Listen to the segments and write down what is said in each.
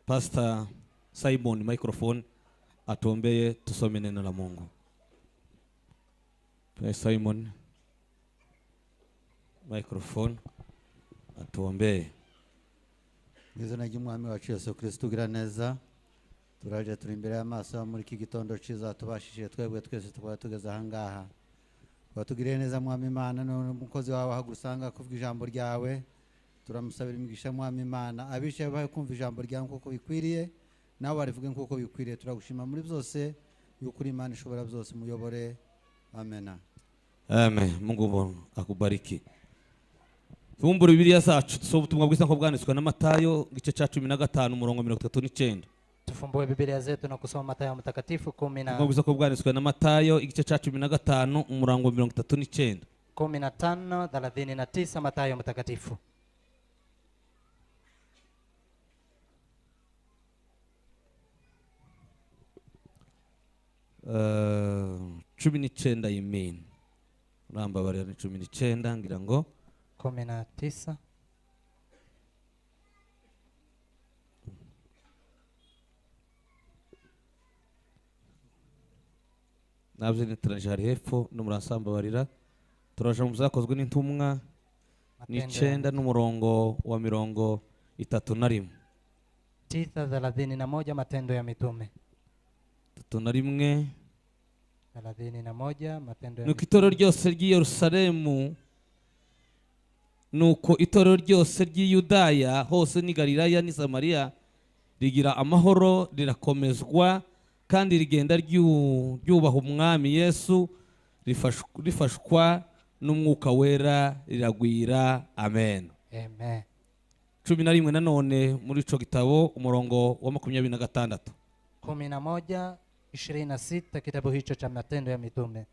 Pastor Simon microphone atuombee tusome neno la Mungu. Simon microphone atuombee. Mwizina ry'Umwami wacu Yesu Kristo ugira neza, turaje turi imbere y'amaso muri iki gitondo cyiza tubashishije twebwe twese tukaba tugeze aha ngaha. Watugiriye neza Mwami Imana, none umukozi wawe ahagusanga kuvuga ijambo ryawe, turamusabira imigisha Mwami Imana, abishe bahe kumva ijambo ryawe nkuko bikwiriye, nawe barivuge nkuko bikwiriye. Turagushima muri byose yuko uri Imana ishobora byose, muyobore. Amena. Amen. Mungu akubariki. Tubumbure Bibiliya zacu tusome ubutumwa bwiza nko bwanditswe na Matayo igice ca 15 umurongo 39. Tufumbue Biblia zetu na kusoma Mathayo mtakatifu kumi na Ubutumwa bwiza nko bwanditswe na Matayo igice ca 15 umurongo 39. 15:39 Mathayo mtakatifu. 19 yimin. Urambabarira ni 19 ngira ngo 19. Nabyo nitaraje hari hepfo n'umurasambabarira turaje mu byakozwe n'intumwa ni 9 n'umurongo wa 31. 9:31 Matendo ya Mitume. 31. 31 Matendo ya Nuko itorero ryose ry'i Yerusalemu, nuko itorero ryose ry'i Yudaya hose n'i Galilaya n'i Samariya rigira amahoro, rirakomezwa kandi rigenda ryubaha Umwami Yesu, rifashwa n'Umwuka Wera, riragwira. Amen. Amen. 11 nanone muri ico gitabo umurongo wa 26. 11:26 kitabu hicho cha Matendo ya Mitume.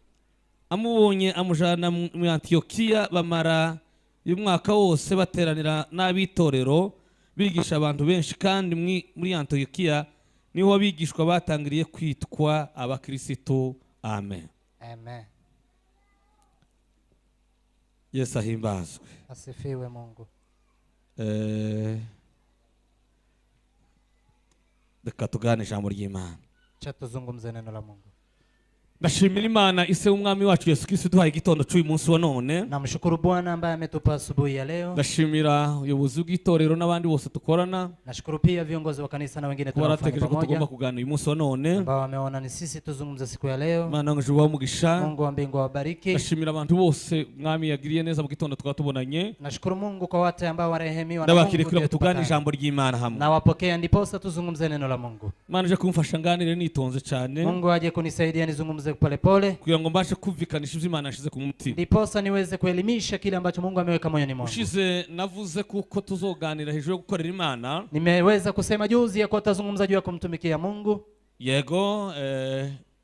Amubonye amujana mu Antiokia, bamara umwaka wose bateranira n'abitorero bigisha abantu benshi, kandi muri Antiokia niho abigishwa batangiriye kwitwa abakristo. Amen. Amen. Yesu ahimbazwe. Asifiwe Mungu. Reka tugane ijambo ry'Imana. Cha tuzungumze neno la Mungu. Ndashimira Imana ise w'Umwami wacu Yesu Kristo duhaye igitondo cy'uyu munsi wa none. Namshukuru Bwana ambaye ametupa asubuhi ya leo. Ndashimira ubuyobozi bw'itorero n'abandi bose tukorana. Nashukuru pia viongozi wa kanisa na wengine tunaofanya Baratekereje ko pamoja. tugomba kuganira uyu munsi wa none. Ambao wameona ni sisi tuzungumze siku ya leo. Imana ngo ibahe umugisha. Mungu wa mbingu awabariki. Ndashimira abantu bose Mwami yagiriye neza mu gitondo twaba tubonanye. Nashukuru Mungu kwa wote ambao warehemiwa na Mungu. Ndabakiriye kugira ngo tugane tupatane. ijambo ry'Imana hamwe. Nawapokea ndiposa tuzungumze neno la Mungu. Imana ije kumfasha nganire nitonze cyane. Mungu aje kunisaidia nizungumze polepole kugira ngo mbashe kumvikanisha ivyo Imana yashize ku mutima, ndiposa niweze kuelimisha kile ambacho Mungu ameweka moyoni mwangu. Ushize navuze kuko tuzoganira hejuru yo gukorera Imana. Nimeweza kusema juzi ya kuwa tutazungumza juu ya kumtumikia Mungu. Yego,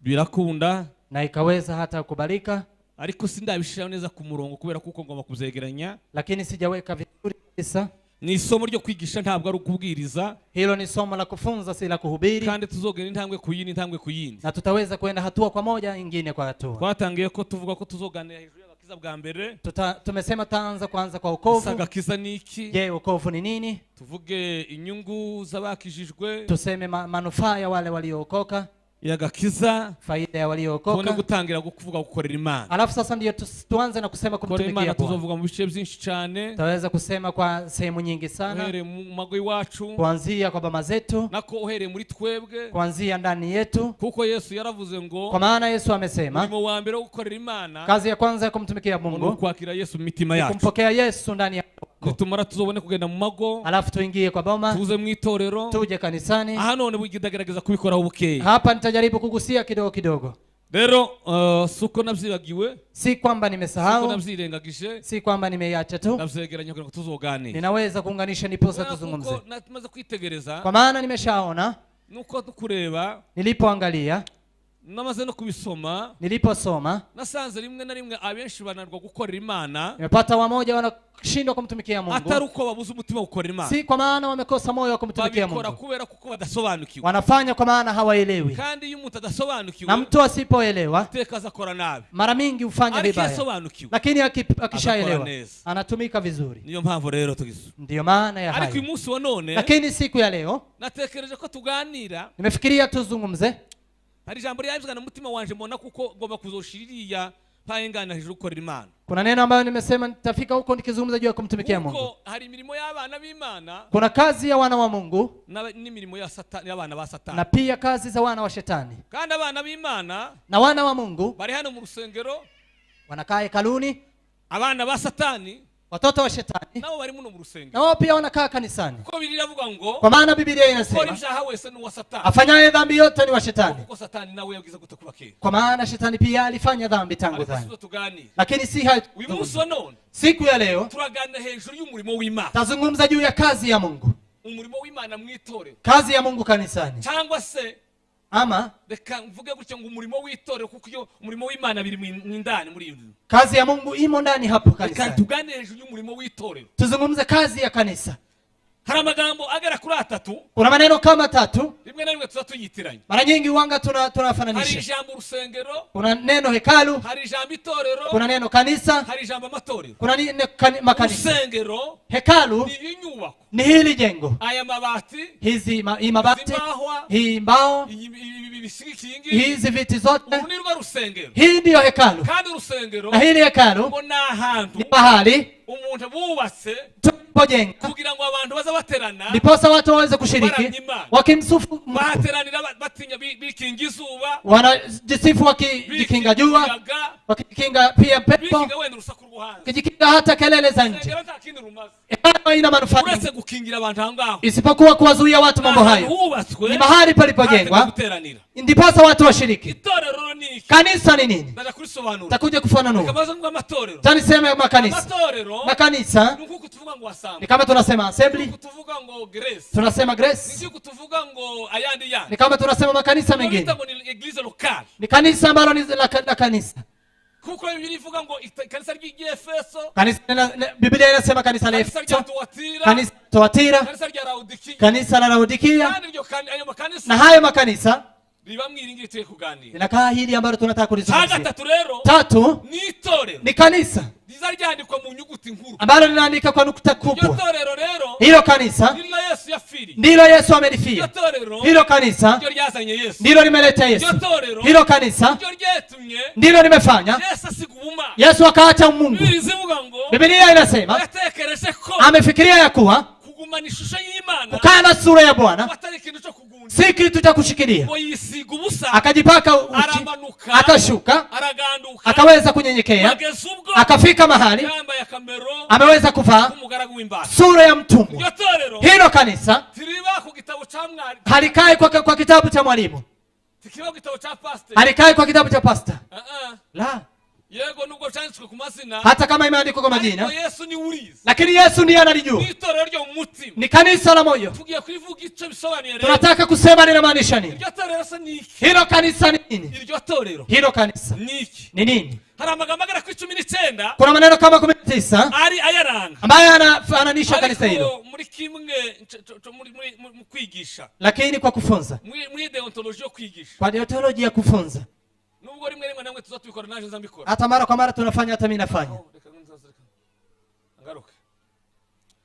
birakunda na ikaweza hata kukubalika, ariko sindabishira neza ku murongo kubera kuko ngomba kuzegeranya, lakini sijaweka vizuri kabisa. Ni isomo ryo kwigisha ntabwo ari ukubwiriza. Hilo ni somo la kufunza si la kuhubiri. Kandi tuzogera intambwe ku yindi, intambwe ku yindi. Na tutaweza kwenda hatua kwa moja ingine kwa hatua. Twatangiye ko tuvuga ko tuzoganira hejuru y'agakiza bwa mbere. Tumesema tutaanza kwanza kwa wokovu. Agakiza ni iki? Je, wokovu ni nini? Tuvuge inyungu z'abakijijwe. Tuseme manufaa ya wale waliookoka. Yagakiza, faida ya waliookoka. Tubone gutangira kuvuga gukorera Imana. Alafu sasa ndio tuanze na kusema kumtumikia Imana. Bwana. Tuzovuga mu bice byinshi cyane. Tutaweza kusema kwa sehemu nyingi sana. Uhereye mu mago iwacu. Kuanzia kwa baba zetu. Nako uhereye muri twebwe. Kuanzia ndani yetu. Kuko Yesu yaravuze ngo kwa maana Yesu amesema umurimo wa mbere wo gukorera Imana, kazi ya kwanza ya kumtumikia Mungu ni kwakira Yesu mu mitima yacu. Kumpokea Yesu ndani ya Nitumara tuzobone kugenda mu mago. Alafu tuingie kwa boma. Tuze mu itorero. Tuje kanisani. Aha none bugidagerageza kubikoraho bukeye. Hapa nitajaribu kugusia kidogo kidogo. Rero suko navyibagiwe, si kwamba nimesahau, suko navyirengagije, si kwamba nimeiacha tu. Navyegeranya kugira ngo tuzoganire. Ninaweza kuunganisha ndiposa tuzungumze. Kuko namaze kwitegereza, kwa maana nimeshaona, nuko tukureba, nilipoangalia, Namaze no kubisoma, Niliposoma nasanze rimwe na rimwe abenshi bananirwa gukorera Imana, nimepata wamoja wanashindwa kumtumikia Mungu, atari uko babuze umutima wo gukorera Imana, si kwa maana wamekosa moyo wa kumtumikia babikora Mungu, kubera kuko badasobanukiwe. Wanafanya kwa maana hawaelewi. Kandi iyo umuntu adasobanukiwe, Na mtu asipoelewa iteka azakora nabi, mara mingi hufanya ariko iyo vibaya, asobanukiwe lakini akishaelewa neza. Anatumika vizuri. Niyo mpamvu rero tugize. Ndiyo maana ya Ariko uyu hayo. munsi wa none, Lakini siku ya leo natekereje ko tuganira, nimefikiria tuzungumze. Hari ijambo ryavuzwe na mutima wanje mbona kuko ngomba kuzoshiririya payengana hejuru gukorera Imana. Kuna neno ambayo nimesema nitafika huko nikizungumza juu ya kumtumikia Mungu. Kuko hari imirimo y'abana b'Imana, Kuna kazi ya wana wa Mungu n'imirimo ya Satani, y'abana ba Satani, na pia kazi za wana wa Shetani. Kandi abana b'Imana Na wana wa Mungu bari hano mu rusengero, wanakaa hekaluni, abana ba Satani watoto wa Shetani nabo bari muno mu rusengero. na wao pia wanakaa kanisani. Kuko Bibiliya iravuga ngo Kwa maana Biblia ukora inasema ibyaha wese ni uwa Satani, afanyaye dhambi yote ni wa Shetani, kuko Satani nawe yagize gute kuba kera. kwa maana Shetani pia alifanya dhambi tangu Ariko zamani. sizo tuganira Lakini si hayo. uyu munsi wa none, Siku ya leo turaganira hejuru y'umurimo w'Imana, tazungumza juu ya kazi ya Mungu, umurimo w'Imana mu itorero, kazi ya Mungu kanisani, cyangwa se ama reka mvuge gutyo ngo umurimo w'itorero, kuko iyo umurimo w'Imana biri mu indani muri iyo. Kazi ya Mungu imo ndani hapo Reka kanisani. tuganire hejuru y'umurimo w'itorero. Tuzungumze kazi ya kanisa. Hari amagambo agera kuri atatu, Kuna maneno kama tatu, rimwe na rimwe tuza tuyitiranya. mara nyingi wanga Hari tunafananisha. ijambo urusengero, Kuna neno hekalu, hari ijambo itorero, kuna neno kanisa, hari ijambo amatorero. kuna neno makanisa. Urusengero Hekalu ni iyi nyubako, ni hili jengo, aya mabati, hizi hii mabati, zimbahwa, hii mbao, ibi bisigikiye iyi ngiyi, hizi viti zote, uru ni rwo rusengero. hii ndiyo hekalu. Kandi urusengero Na hili hekalu ngo ni ahantu ni mahali umuntu bubatse tulipojenga kugira ngo abantu baze baterana, ndiposa watu waweze kushiriki Baramya Imana. wakimsifu Mungu. Bahateranira batinya bikinga izuba, Wanajisifu wakijikinga jua, bikinga, wakijikinga pia pepo, bikinga wenda urusaku rwo hanze. wakijikinga hata kelele za nje. Urusengero nta kindi rumaze Hekalu haina manufaa uretse gukingira abantu aho ngaho. isipokuwa kuwazuia watu mambo Ahantu hayo. hubatswe Ni mahali palipojengwa guteranira. ndiposa watu washiriki. Itorero ni iki? Kanisa ni nini? Ndaja kurisobanura. Takuja kufananua. Reka maze ngo amatorero, Taniseme makanisa. amatorero Makanisa ni nkuko tuvuga ngo assembly, ni kama tunasema assembly, ni tuvuga ngo grace, tunasema grace, ni nkuko tuvuga ngo ayandi yandi, ni kama tunasema makanisa mengine. Tunabita ngo ni eglise locale, Ni kanisa ambalo ni la kanisa. Kuko Bibiliya ivuga ngo kanisa ry'Efeso, Kanisa Biblia inasema kanisa la kanisa rya Efeso, Tuatira, kanisa la Tuatira, kanisa rya Laodikiya, kanisa la Laodikia. Kandi iryo ayo makanisa Na hayo makanisa riba mwiringiri tuye kuganira. linakaa hili ambalo tunataka kulizungumzia. Gatatu rero Tatu ni itorero ni kanisa riza ryandikwa mu nyuguti nkuru. ambalo linaandika kwa nukta Iryo kubwa. torero rero Hilo kanisa niryo Yesu yapfiriye. ndilo Yesu Iryo amelifia. torero Hilo kanisa niryo ryazanye Yesu. ndilo limeleta Yesu. Iryo torero Hilo kanisa niryo ryetumye ndilo limefanya Yesu asiga ubumana. Yesu akaacha Mungu. Bibiliya izivuga ngo Biblia inasema yatekereje ko amefikiria ya kuwa kugumana ishusho y'Imana kukaa na sura ya Bwana atari ikintu cyo kugunda, si kitu cha kushikilia. ngo yisiga ubusa, Akajipaka uchi, aramanuka, akashuka, araganduka, akaweza kunyenyekea, ageza ubwo akafika mahali yambaye akamero ameweza kuvaa k'umugaragu w'imbata. sura ya mtumwa. Iryo torero Hilo kanisa tiriba ku gitabo ca mwarimu, halikai kwa kitabu cha mwalimu, tikiba ku gitabo ca pastor, halikai kwa kitabu cha pastor, la, yego nubwo cyanditswe ku mazina, hata kama imeandikwa kwa ariko majina, Yesu ni urizi. lakini Yesu ndiye analijua. Ni itorero ryo mu mutima. Ni kanisa la moyo. Tugiye kurivuga icyo bisobanuye rero. Tunataka kusema linamaanisha nini. Iryo torero se ni iki? Hilo kanisa ni nini? Iryo torero Hilo kanisa ni iki? ni nini? Hari amagambo agera kuri 19 Kuna maneno kama 19 ari ayaranga, ambayo anafananisha kanisa hilo, ariko muri kimwe muri mu kwigisha, lakini kwa kufunza, muri deontology yo kwigisha, kwa deontology ya kufunza, nubwo rimwe rimwe namwe tuza tubikora, naje nza mbikora, hata mara kwa mara tunafanya, hata mimi nafanya. Reka ngaruke.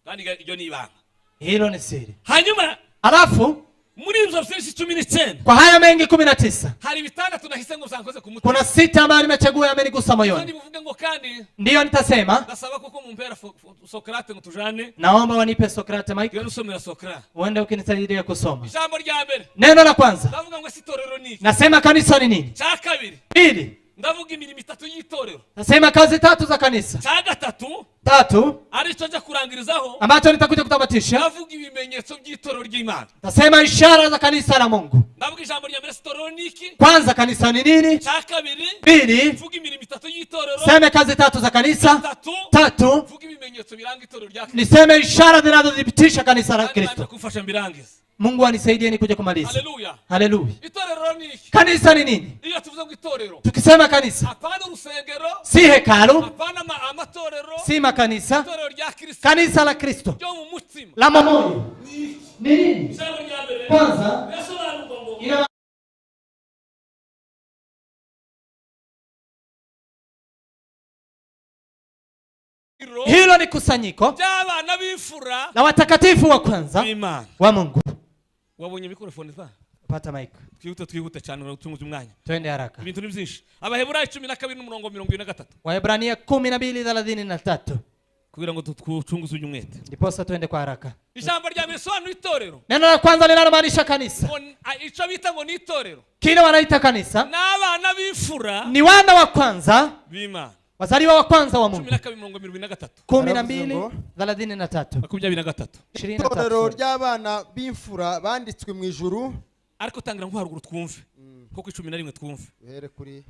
Kandi iryo ni ibanga. Hilo ni siri. Hanyuma alafu muri ibyo byinshi 19, kwa haya mengi 19, hari bitandatu nahise ngo zankoze ku mutwe. kuna 6 ambayo nimechagua yamenigusa moyoni. Nivuge ngo kandi Ndiyo nitasema, ndasaba kuko mumpera Sokrate ngo tujane. Naomba wanipe Sokrate mic. Ngiye nusomera Sokrate. Uende ukinisaidia kusoma. Ijambo rya mbere. Neno la kwanza. Ndavuga ngo itorero ni iki? Nasema kanisa ni nini? Cya kabiri. Pili. Ndavuga imirimo itatu y'itorero. Nasema kazi tatu za kanisa. Cya gatatu. Tatu. Arico nja kurangirizaho. Ambacho nitakuja kutamatisha. Ndavuga ibimenyetso by'itorero ry'Imana. Nasema ishara za kanisa la Mungu. Ndavuga ijambo rya mbere itorero ni iki? Kwanza kanisa ni nini? Cya kabiri. Pili. Mvuga imirimo itatu y'itorero. Sema kazi tatu za kanisa. Tatu. Tatu. Mvuga ibimenyetso biranga itorero rya Kristo. Niseme ishara zinazodhibitisha kanisa la Kristo. Kufasha mbirangize. Mungu anisaidie nikuje kumaliza. Haleluya. Haleluya. Itorero ni iki? Kanisa ni nini? Iyo tuvuze ngo itorero, Tukisema kanisa, hapana urusengero, si hekalu, hapana amatorero, si makanisa, itorero rya Kristo kanisa la Kristo ryo mu mutima la moyo ni ni nini? Ijambo rya mbere Kwanza rirasobanurwa ngo ina hilo ni kusanyiko ry'abana b'imfura la watakatifu wa kwanza b'Imana. wa Mungu. Wabonye mikrofone za? Pata mic. Twihute twihute cyane utunguze umwanya. Twende haraka. Ibintu ni byinshi. Abaheburayo 12 n'umurongo 23. Waebrania 12:33. Kugira ngo tucunguze uyu mwete. Ndiposa twende kwa haraka. Ijambo rya mbere risobanura itorero. Neno la kwanza linalomaanisha kanisa. Ico bita ngo ni itorero. Kile wanaita kanisa n'abana b'imfura ni wana wa kwanza b'Imana. Wazaliwa wa kwanza wa Mungu. 12:23. 12:33. 23. Itorero ry'abana b'imfura banditswe mu ijuru. Ariko tangira nko haruguru twumve. Kuko 11 twumve. Uhere kuri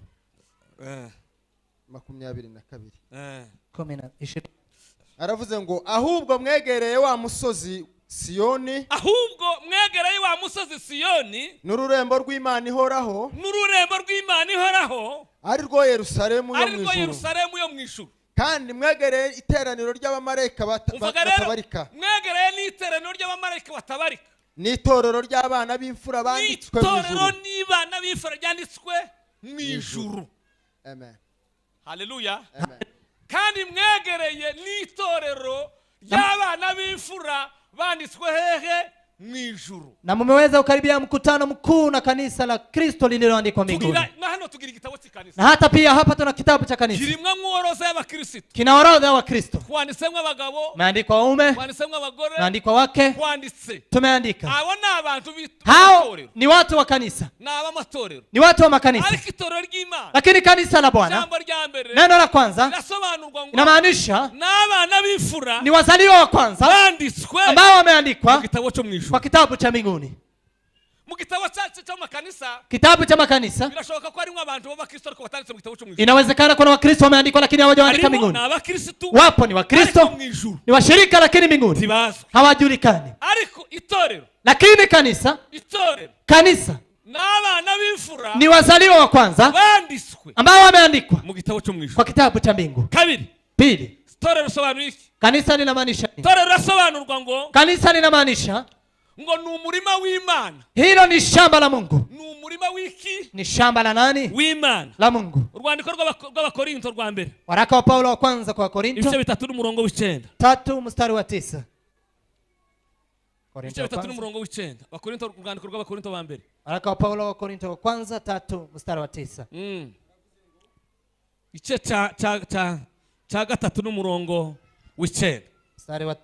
22. 10. Aravuze ngo ahubwo mwegereye wa musozi Siyoni, ahubwo mwegereye wa musozi Siyoni, n'ururembo rw'Imana ihoraho, n'ururembo rw'Imana ihoraho, ari rwo Yerusalemu yo mu ijuru, Yerusalemu yo mu ijuru. Kandi mwegereye iteraniro ry'abamarayika batabarika, mwegereye n'iteraniro ry'abamarayika batabarika, n'itorero ry'abana b'imfura banditswe mu ijuru, n'itorero n'ibana b'imfura ryanditswe mu ijuru. Amen. Haleluya. Amen. Kandi mwegereye n'itorero ry'abana b'imfura banditswe hehe? Mu ijuru. Na mmeweza kukaribia mkutano mkuu na kanisa la Kristo lililoandikwa mbinguni. Na hano tugira igitabo cy'ikanisa. Na hata pia hapa tuna kitabu cha kanisa. Kirimwe mworoza y'abakristo. Kina orodha ya Wakristo. Kwanditsemwe abagabo, Maandikwa waume, kwanditsemwe abagore, maandikwa wake, kwanditse. Tumeandika. Abo ni abantu Hao b'itorero. ni watu wa kanisa. Ni ab'amatorero. Ni watu wa makanisa. Ariko itorero ry'Imana. Lakini kanisa la Bwana, Ijambo rya mbere, neno la kwanza rirasobanurwa ngo inamaanisha n'abana b'imfura ni wazaliwa wa kwanza banditswe ambao wameandikwa mu gitabo cyo mu ijuru. kwa kitabu cha mbinguni. Mu gitabo cy'amakanisa, Kitabu cha makanisa, birashoboka ko harimo abantu b'abakristo ariko batanditse mu gitabo cyo mu ijuru. Inawezekana kuna Wakristo wameandikwa lakini hawajaandika Harimo mbinguni. ni abakristo, Wapo ni Wakristo, ariko mu ijuru ni washirika lakini mbinguni ntibazwi. hawajulikani. Ariko itorero, Lakini kanisa, itorero kanisa n'abana b'imfura ni wazaliwa wa kwanza banditswe ambao wameandikwa mu gitabo cyo mu ijuru. kwa kitabu cha mbingu. Kabiri, Pili, itorero risobanura iki? Kanisa linamaanisha nini? Itorero rirasobanurwa ngo Kanisa linamaanisha ngo ni umurima w'Imana. Hilo ni shamba la Mungu. Ni umurima w'iki? Ni shamba la nani? W'Imana. La Mungu. Urwandiko rw'Abakorinto rwa mbere. Waraka wa Paulo wa kwanza kwa Korinto. Ibice 3 n'umurongo w'9. 3 mstari wa 9. Ibice 3 n'umurongo w'9. Abakorinto, urwandiko rw'Abakorinto ba mbere. Waraka wa Paulo wa Korinto wa kwanza 3 mstari wa 9. Igice cha 3 n'umurongo w'9. Mstari wa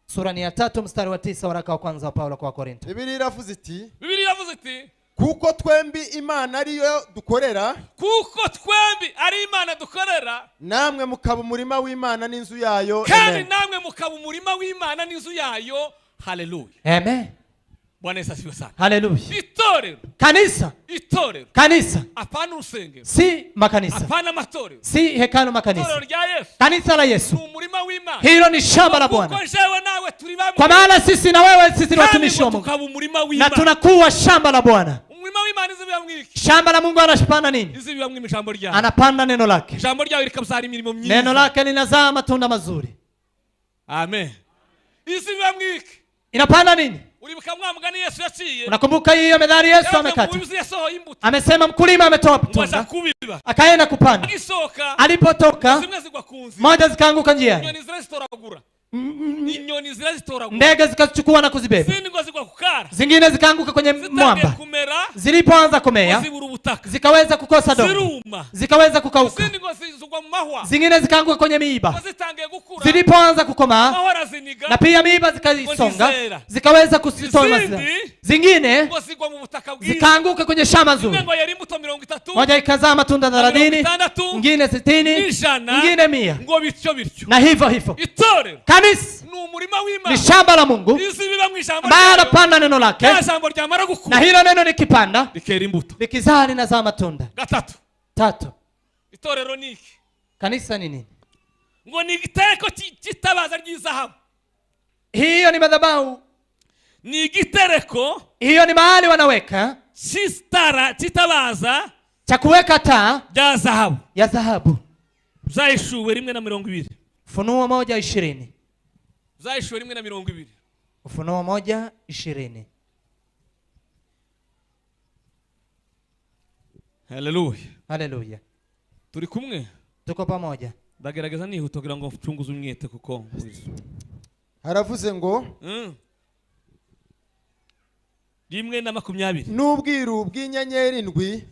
sura ni ya 3 mstari wa 9 waraka wa kwanza wa Paulo kwa Korinto. Bibiliya iravuze iti, Bibiliya iravuze iti, kuko twembi Imana ariyo dukorera, kuko twembi ari Imana dukorera, namwe mukaba umurima w'Imana n'inzu yayo. Kandi namwe mukaba umurima w'Imana n'inzu yayo. Haleluya. Amen. Bwana Yesu asifiwe sana. Haleluya. Itorero. Kanisa. Itorero. Kanisa. Hapana urusengero. Si makanisa. Hapana amatorero. Si hekalu makanisa. Itorero rya Yesu. Kanisa la Yesu. Ni umurima w'Imana. Hilo ni shamba la Bwana. Kuko jewe nawe turi bamwe. Kwa maana sisi na wewe sisi ni watumishi wa Mungu. Tukaba umurima w'Imana. Na tunakuwa shamba la Bwana. Umurima w'Imana izibiramwe iki? Shamba la Mungu anapanda nini? Izibiramwe ijambo ryawe. Anapanda neno lake. Ijambo ryawe rikabyara imirimo myiza. Neno lake linazaa matunda mazuri. Amen. Izibiramwe iki? Inapanda nini? Uribuka mwa mugani Yesu yaciye? Unakumbuka hiyo methali Yesu amekata? Amesema mkulima ametoa tunda, akaenda kupanda. Alipotoka, moja zikaanguka njiani. Ndege zikachukua na kuzibeba. Zingine zikaanguka kwenye mwamba. Zilipoanza kumea, zikaweza kukosa dongo, zikaweza kukauka. Zingine zikaanguka kwenye miiba. Zilipoanza kukomaa, na pia miiba zikaisonga, zikaweza kusitoa mazao. Zingine zikaanguka kwenye shamba nzuri. Moja ikazaa matunda 30, nyingine 60, nyingine 100. Na hivyo hivyo. Kanisa ni shamba la Mungu ambaye anapanda neno lake, na hilo neno likipanda likizaa linazaa matunda. Tatu. Itorero ni iki? Kanisa ni nini? Ngo ni igiteko cy'itabaza ry'izahabu. Hiyo ni madhabahu. Ni igitereko. Hiyo ni mahali wanaweka cy'itara, cy'itabaza cha kuweka taa rya zahabu. Ya dhahabu. Zahishuwe 1:20. Ufunuo 1:20. Zahishuwe 1:20. Ufunuo 1:20. Haleluya. Haleluya. Turi kumwe? Tuko pamoja. Ndagerageza nihuta kugira ngo mfunguze umwete kuko haravuze ngo 1:20. N'ubwiru bw'inyenyeri ndwi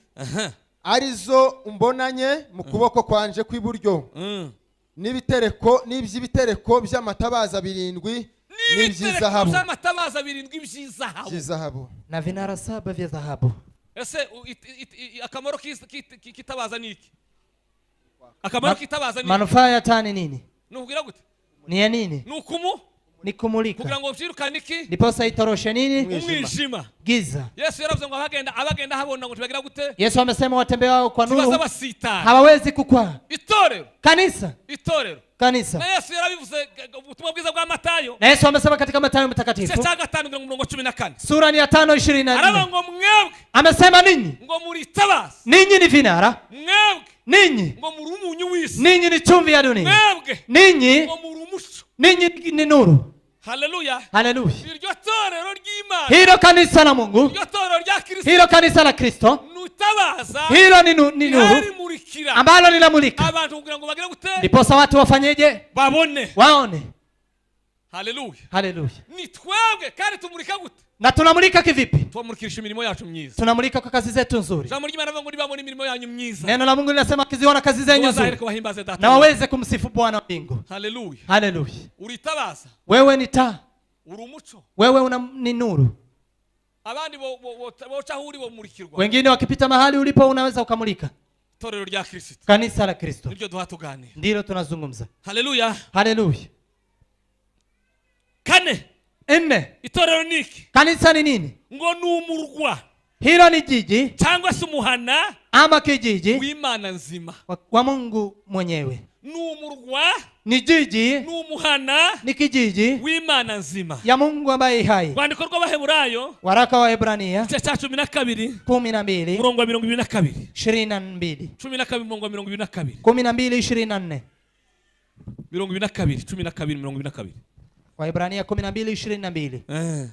arizo umbonanye mu kuboko kwanje kw'iburyo, n'ibitereko n'iby'ibitereko by'amatabaza 7 n'iby'izahabu. By'amatabaza 7 by'izahabu. Na vinara 7 vya dhahabu. Ese akamaro k'itabaza ni iki? Akamaro k'itabaza ni manufaa ya taa ni nini? Nukugira gute? Ni ya nini? Nukumu? Ni kumulika. Kugira ngo byirukane iki? Ndiposa itoroshe nini? Umwijima. Giza. Yesu yaravuze ngo abagenda habona ngo tibagira gute? Yesu amesema watembeao kwa nuru basitara. Hawawezi kukwaa. Itorero. Kanisa. Itorero. Kanisa. Na Yesu yarabivuze ubutumwa bwiza bwa Matayo. Na Yesu amesema katika Matayo mtakatifu. Igice cya 5:14. Sura ni ya 5:24. Aravuga ngo mwebwe. Amesema ninyi. Ngo muri tabaza. Ninyi ni vinara. Mwebwe. Ninyi. Ngo muri umunyu w'isi. Ninyi ni chumvi ya dunia. Mwebwe. Ninyi. Ngo muri umuco. Ninyi ni nuru. Haleluya. Haleluya. Iryo torero ry'Imana. Hilo kanisa la Mungu. Iryo torero rya Kristo. Hilo kanisa la Kristo. Nutabaza. Hilo ni nuru ambalo linamulika. Abantu kugira ngo bagire gute? Ndiposa watu wafanyeje? Babone. Waone. Haleluya. Haleluya. Ni twebwe kandi tumurika gute? Na tunamulika kivipi? Tumurikisha imirimo yacu myiza. Tunamulika kwa kazi zetu nzuri. Ijambo ry'Imana rivuga ngo nibabona imirimo yanyu myiza. Neno la Mungu linasema kiziona kazi zenyu nzuri na waweze kumsifu Bwana wa mbingu. Haleluya. Haleluya. Uritabaza. Wewe ni taa. Uri umuco. Wewe ni nuru. Abandi boca aho uri bomurikirwa. Wengine wakipita mahali ulipo unaweza ukamulika. Itorero rya Kristo. Kanisa la Kristo. Niryo duha tuganira. Ndilo tunazungumza. Haleluya. Haleluya. 4. 4. Itorero niki? Kanisa ni nini? Ngo numurwa. Hilo ni jiji cyangwa se umuhana ama kijiji w'Imana nzima. Wa Mungu mwenyewe. Numurwa ni jiji, numuhana ni kijiji w'Imana nzima ya Mungu ambaye hai. Rwandiko rw'Abaheburayo, waraka wa Hebrania igice cya 12 12 murongo wa 22. 22. 12 murongo wa 22. 12:24. 22 12 22. Waebrania 12:22.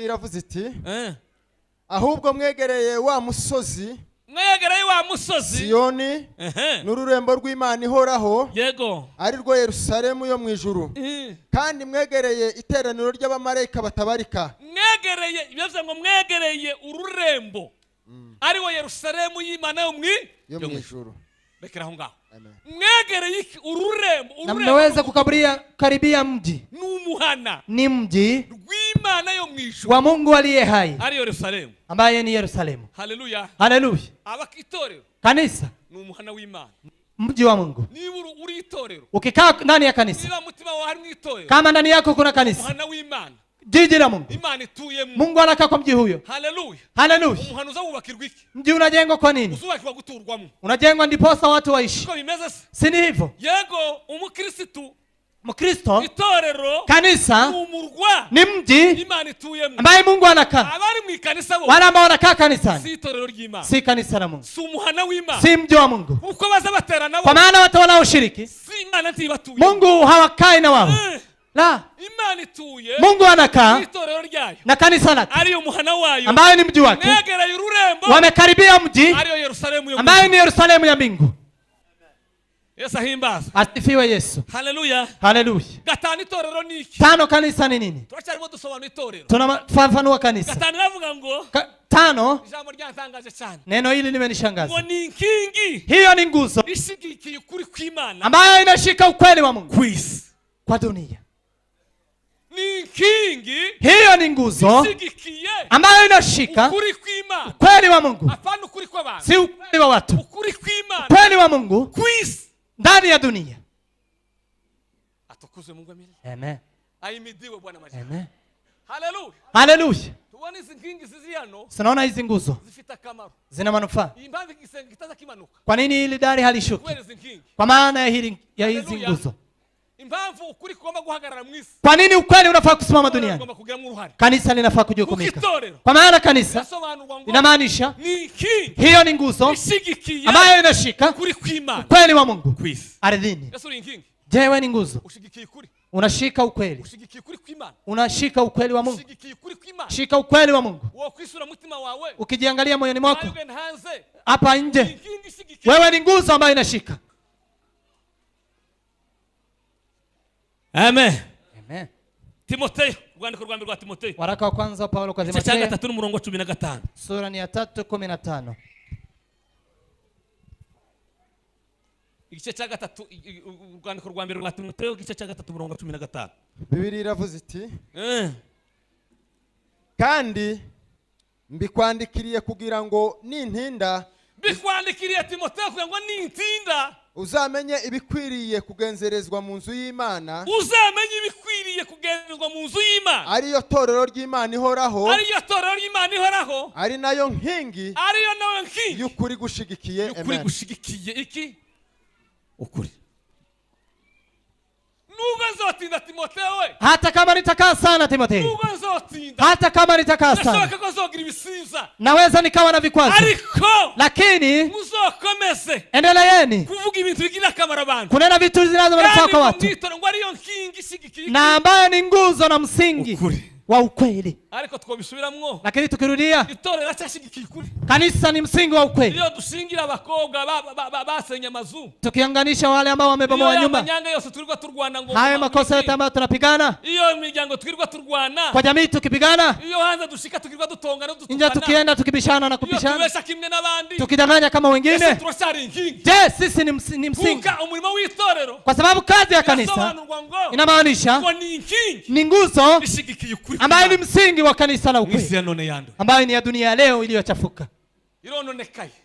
Iravuze iti ahubwo mwegereye wa musozi, mwegereye wa musozi Siyoni, n'ururembo rw'Imana ihoraho, yego, ari rwo Yerusalemu yo mu ijuru, kandi mwegereye iteraniro ry'abamarayika batabarika. Mwegereye, bivuze ngo mwegereye ururembo ari wo Yerusalemu y'Imana yo mu ijuru. Rekera aho ngaho. Mwegereye ururembo, na mnaweza kukaburia karibia mji, n'umuhana ni mji rw'Imana yo mu ijuru wa Mungu aliye hai, ari Yerusalemu, ambaye ni Yerusalemu. Haleluya. Haleluya. Abakitorero, kanisa ni umuhana w'Imana, mji wa Mungu. Niba uri itorero, ukikaa ndani ya kanisa, niba mutima wawe hari itorero, kama ndani yako kuna kanisa, umuhana w'Imana, jiji la Mungu, Imana ituyemo, Mungu anakaa kwa mji huyo. Haleluya. Haleluya. Umuhana uzawubakirwa iki? Mji unajengwa kwa nini? Uzubakirwa guturwamo. Unajengwa ndiposa watu waishi. Siko bimeze se? Si ni hivyo? Yego, umukristo, Mkristo, itorero, kanisa, umurwa, ni mji Imana ituyemo, ambaye Mungu anakaa. Abari mu ikanisa bo, wale ambao wanakaa kanisani, si itorero ry'Imana, si kanisa la Mungu, si umuhana w'Imana, si mji wa Mungu. Uko baza baterana bo, kwa maana watu wanaoshiriki, si Imana ntibatuye, Mungu hawakai na wao. La, Imana ituye, Mungu anakaa itorero ryayo na kanisa lake, ari umuhana wayo, ambaye ni mji wake. Mwegereye ururembo, wamekaribia mji, ari Yerusalemu yo, ambaye ni Yerusalemu ya mbingu. Yesu ahimbaza. Asifiwe Yesu. Haleluya. Haleluya. 5 itorero ni iki? 5 kanisa ni nini? Turacyarimo dusobanura itorero. Tunafafanua kanisa. 5 navuga ngo 5, ijambo ryantangaje cyane. Neno hili limenishangaza. Ngo ni inkingi. Hiyo ni nguzo ishigikiye ukuri kw'Imana, ambayo inashika ukweli wa Mungu kw'isi, kwa dunia. Ni inkingi. Hiyo ni nguzo ishigikiye ambayo inashika ukuri kw'Imana, ukweli wa Mungu, hapana ukuri kw'abantu, si ukweli wa watu, ukuri kw'Imana, ukweli wa Mungu kw'isi, ndani ya dunia. Atukuzwe Mungu amina. Amen. Aimidiwe Bwana maji. Amen. Haleluya. Haleluya. Tuone hizi nkingi zizi hano. Tunaona hizi nguzo zifite akamaro, zina manufaa. Impamvu igisenge kitaza kimanuka. Kwa nini hili dari halishuki? Kwa maana ya hili, ya hizi nguzo. Impamvu ukuri kugomba guhagarara mu isi. Kwa nini ukweli unafaa kusimama duniani? Ugomba kugiramo uruhare. Kanisa linafaa Kuko kujukumika. itorero Kwa maana kanisa rirasobanurwa ngo inamaanisha ni inkingi hiyo ni nguzo ishigikiye ambayo inashika ukuri kw'Imana ukweli wa Mungu ku isi. ardhini. Ese uri inkingi? Je, wewe ni nguzo? Ushigikiye ukuri. Unashika ukweli. Ushigikiye ukuri kw'Imana. Unashika ukweli wa Mungu. Ushigikiye ukuri kw'Imana. Shika ukweli wa Mungu. Wokwisura mutima wawe. Ukijiangalia moyoni mwako Nawe ugenda hanze. hapa nje, Inkingi ishigikiye. wewe ni nguzo ambayo inashika. Amen. Amen. Timoteyo, urwandiko rwa mbere rwa Timoteyo. Waraka wa kwanza wa Paulo kwa Igice cya Timoteyo 3 n'umurongo wa 15. sura ni ya 3:15. Igice cya 3, urwandiko rwa mbere rwa Timoteyo, igice cya 3 umurongo wa 15. Bibiliya iravuze iti, kandi mbikwandikiriye kugira ngo nintinda, Bikwandikiriye Timoteyo kugira ngo nintinda uzamenye ibikwiriye kugenzerezwa mu nzu y'Imana, uzamenye ibikwiriye kugenzerezwa mu nzu y'Imana, ariyo torero ry'Imana ihoraho, ariyo torero ry'Imana ihoraho, ari nayo nkingi, ariyo nayo nkingi y'ukuri gushigikiye. Y'ukuri gushigikiye iki? Ukuri. Nubwo nzotinda Timoteyo we, hata kama nitakaa sana Timoteyo, nubwo nzotinda, hata kama nitakaa sana, ndashaka ko nzogira ibisiza, naweza nikawa na vikwazo, ariko lakini muzokomeze endeleeni kuvuga ibintu bigira akamaro abantu, kunena vitu zinazo manufaa kwa watu, ngo ariyo nkingi ishigikiye, na ambayo ni nguzo na msingi Ukuri. wa ukweli. Ariko twobisubiramwo, Lakini tukirudia, itorero riracyashigikiye ukuri. kanisa ni msingi wa ukweli. Iyo dushingira abakobwa basenye amazu, tukiunganisha wale ambao wamebomoa iyo nyumba, amanyanga yose turirwa turwana ngo haya makosa yote ambayo tunapigana iyo imiryango twirirwa turwana, kwa jamii tukipigana, iyo hanze dushika tukirirwa dutongana nje dutukana, tukienda tukibishana na iyo kupishana, tubesha kimwe n'abandi, tukidanganya kama wengine, turacyari inkingi. Je, sisi ni msingi? Kuka umurimo w'itorero Kwa sababu kazi ya kanisa inamaanisha ngo ni inkingi ni nguzo ishigikiye ukuri ambayo ni msingi wa kanisa la ukweli, ambayo ni ya dunia leo iliyochafuka,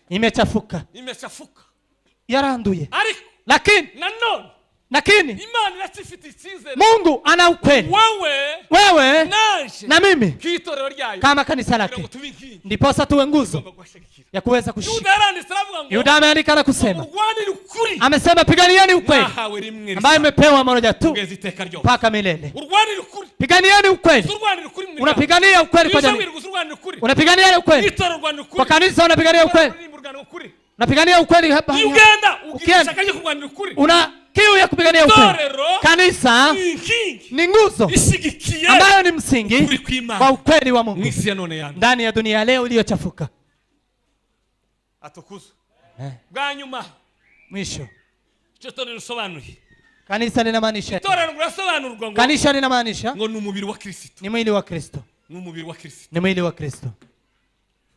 imechafuka, imechafuka, yaranduye. Lakini lakini Mungu ana ukweli. Wewe na mimi kama kanisa lake, ndiposa tuwe nguzo ya kuweza kushika. Yuda ameandika na kusema, amesema piganieni ukweli ambayo imepewa moja tu mpaka milele. Piganieni ukweli. Unapigania ukweli kwa jamii, unapigania ukweli kwa kanisa, unapigania ukweli, unapigania ukweli hapa. Una kiu ya kupigania ukweli. Kanisa ni nguzo ambayo ni msingi wa ukweli wa Mungu ndani ya dunia leo iliyochafuka. Atukuzwe. Bwanyuma mwisho, Kanisa linamaanisha, kanisa linamaanisha ngo ni umubiri wa Kristo, ni mwili wa Kristo, ni umubiri wa Kristo, ni mwili wa Kristo.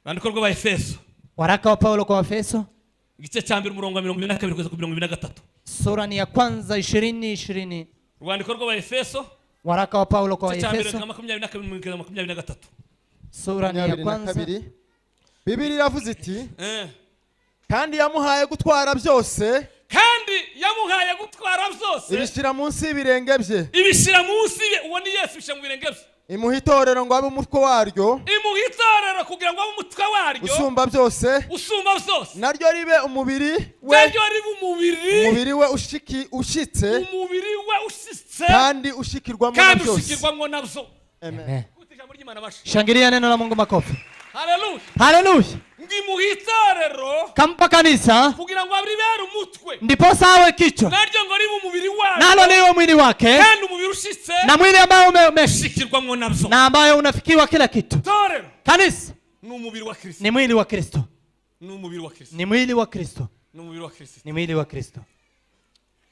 Bandiko rwa Efeso, waraka wa Paulo kwa Efeso igice cya mbere umurongo wa 22 kugeza ku 23. Sura ni ya kwanza 20:20. Rwandiko rwa Efeso, waraka wa Paulo kwa Efeso 22 23. Sura ni ya kwanza. Bibiliya iravuze iti, kandi yamuhaye gutwara byose, kandi yamuhaye gutwara byose, ibishyira munsi y'ibirenge bye, ibishyira munsi ye. Uwo ni Yesu, ibishyira mu birenge bye. Imuha itorero ngo abe umutwe waryo, imuha itorero kugira ngo abe umutwe waryo, usumba byose, usumba byose, naryo ribe umubiri we, naryo ribe umubiri, umubiri we ushitse, umubiri we ushitse, kandi ushikirwamo na byose, kandi ushikirwamo nabyo. Amen. Shangilia neno la Mungu makofi. Haleluya. Haleluya. Ngimuha itorero, kampa kanisa kugira ngo abribere umutwe, ndiposa awe kichwa, naryo ngo ribe umubiri wake, nalo liwe mwili wake, kandi umubiri ushitse, na mwili ambao umeshikirwamo nabyo, na ambayo unafikiwa kila kitu. Itorero, kanisa ni umubiri wa Kristo, ni mwili wa Kristo, ni umubiri wa Kristo, ni mwili wa Kristo, ni umubiri wa Kristo, ni mwili wa Kristo.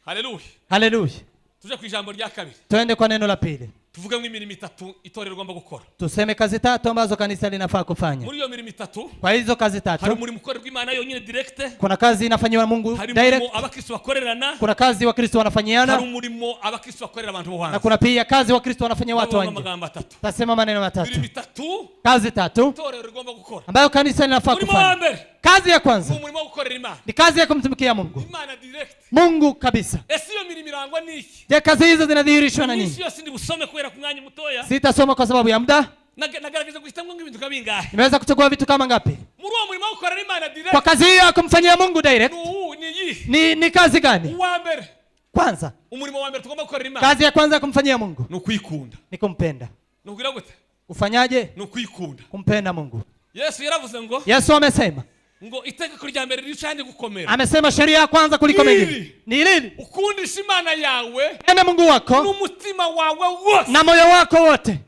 Haleluya. Haleluya. Tuje ku ijambo rya kabiri, twende kwa neno la pili. Tuvuge imirimo itatu itorero rigomba gukora. Tuseme kazi tatu ambazo kanisa linafaa kufanya. Muri iyo mirimo itatu, kwa hizo kazi tatu, hari umurimo ukorerwa Imana yonyine direct, kuna kazi inafanywa na Mungu hari direct, umurimo abakristo bakorerana, kuna kazi Wakristo wanafanyiana, hari umurimo abakristo bakorera abantu bo hanze, na kuna pia kazi Wakristo wanafanyia watu wa nje. Tasema maneno matatu. Mirimo itatu, kazi tatu itorero rigomba gukora, ambayo kanisa linafaa kufanya. Kazi ya kwanza umurimo wo gukorera Imana, ni kazi ya kumtumikia Mungu. Imana direct, Mungu kabisa. Ese iyo mirimo irangwa n'iki? Je, kazi hizo zinadhihirishwa na nini? Sitasoma kwa sababu ya muda. Nagaragaza guhitamwo ibintu kabingahe. Nimeweza kuchagua vitu kama ngapi? Muri uwo murimo wo gukorera Imana direct, kwa kazi hiyo ya kumfanyia Mungu direct, ni kazi gani? Kwanza, Umurimo wa mbere tugomba gukorera Imana. Kazi ya kwanza kumfanyia Mungu ni ukwikunda. Ni kumpenda. Ni ukugira gute? Ufanyaje? Ni ukwikunda. Kumpenda Mungu. Yesu yaravuze ngo, Yesu amesema ngo itegeko rya mbere rica handi gukomera. Amesema sheria ya kwanza kuliko mengine ni lili? Ukundisha Imana yawe penda Mungu wako n'umutima wawe wose na moyo wako wote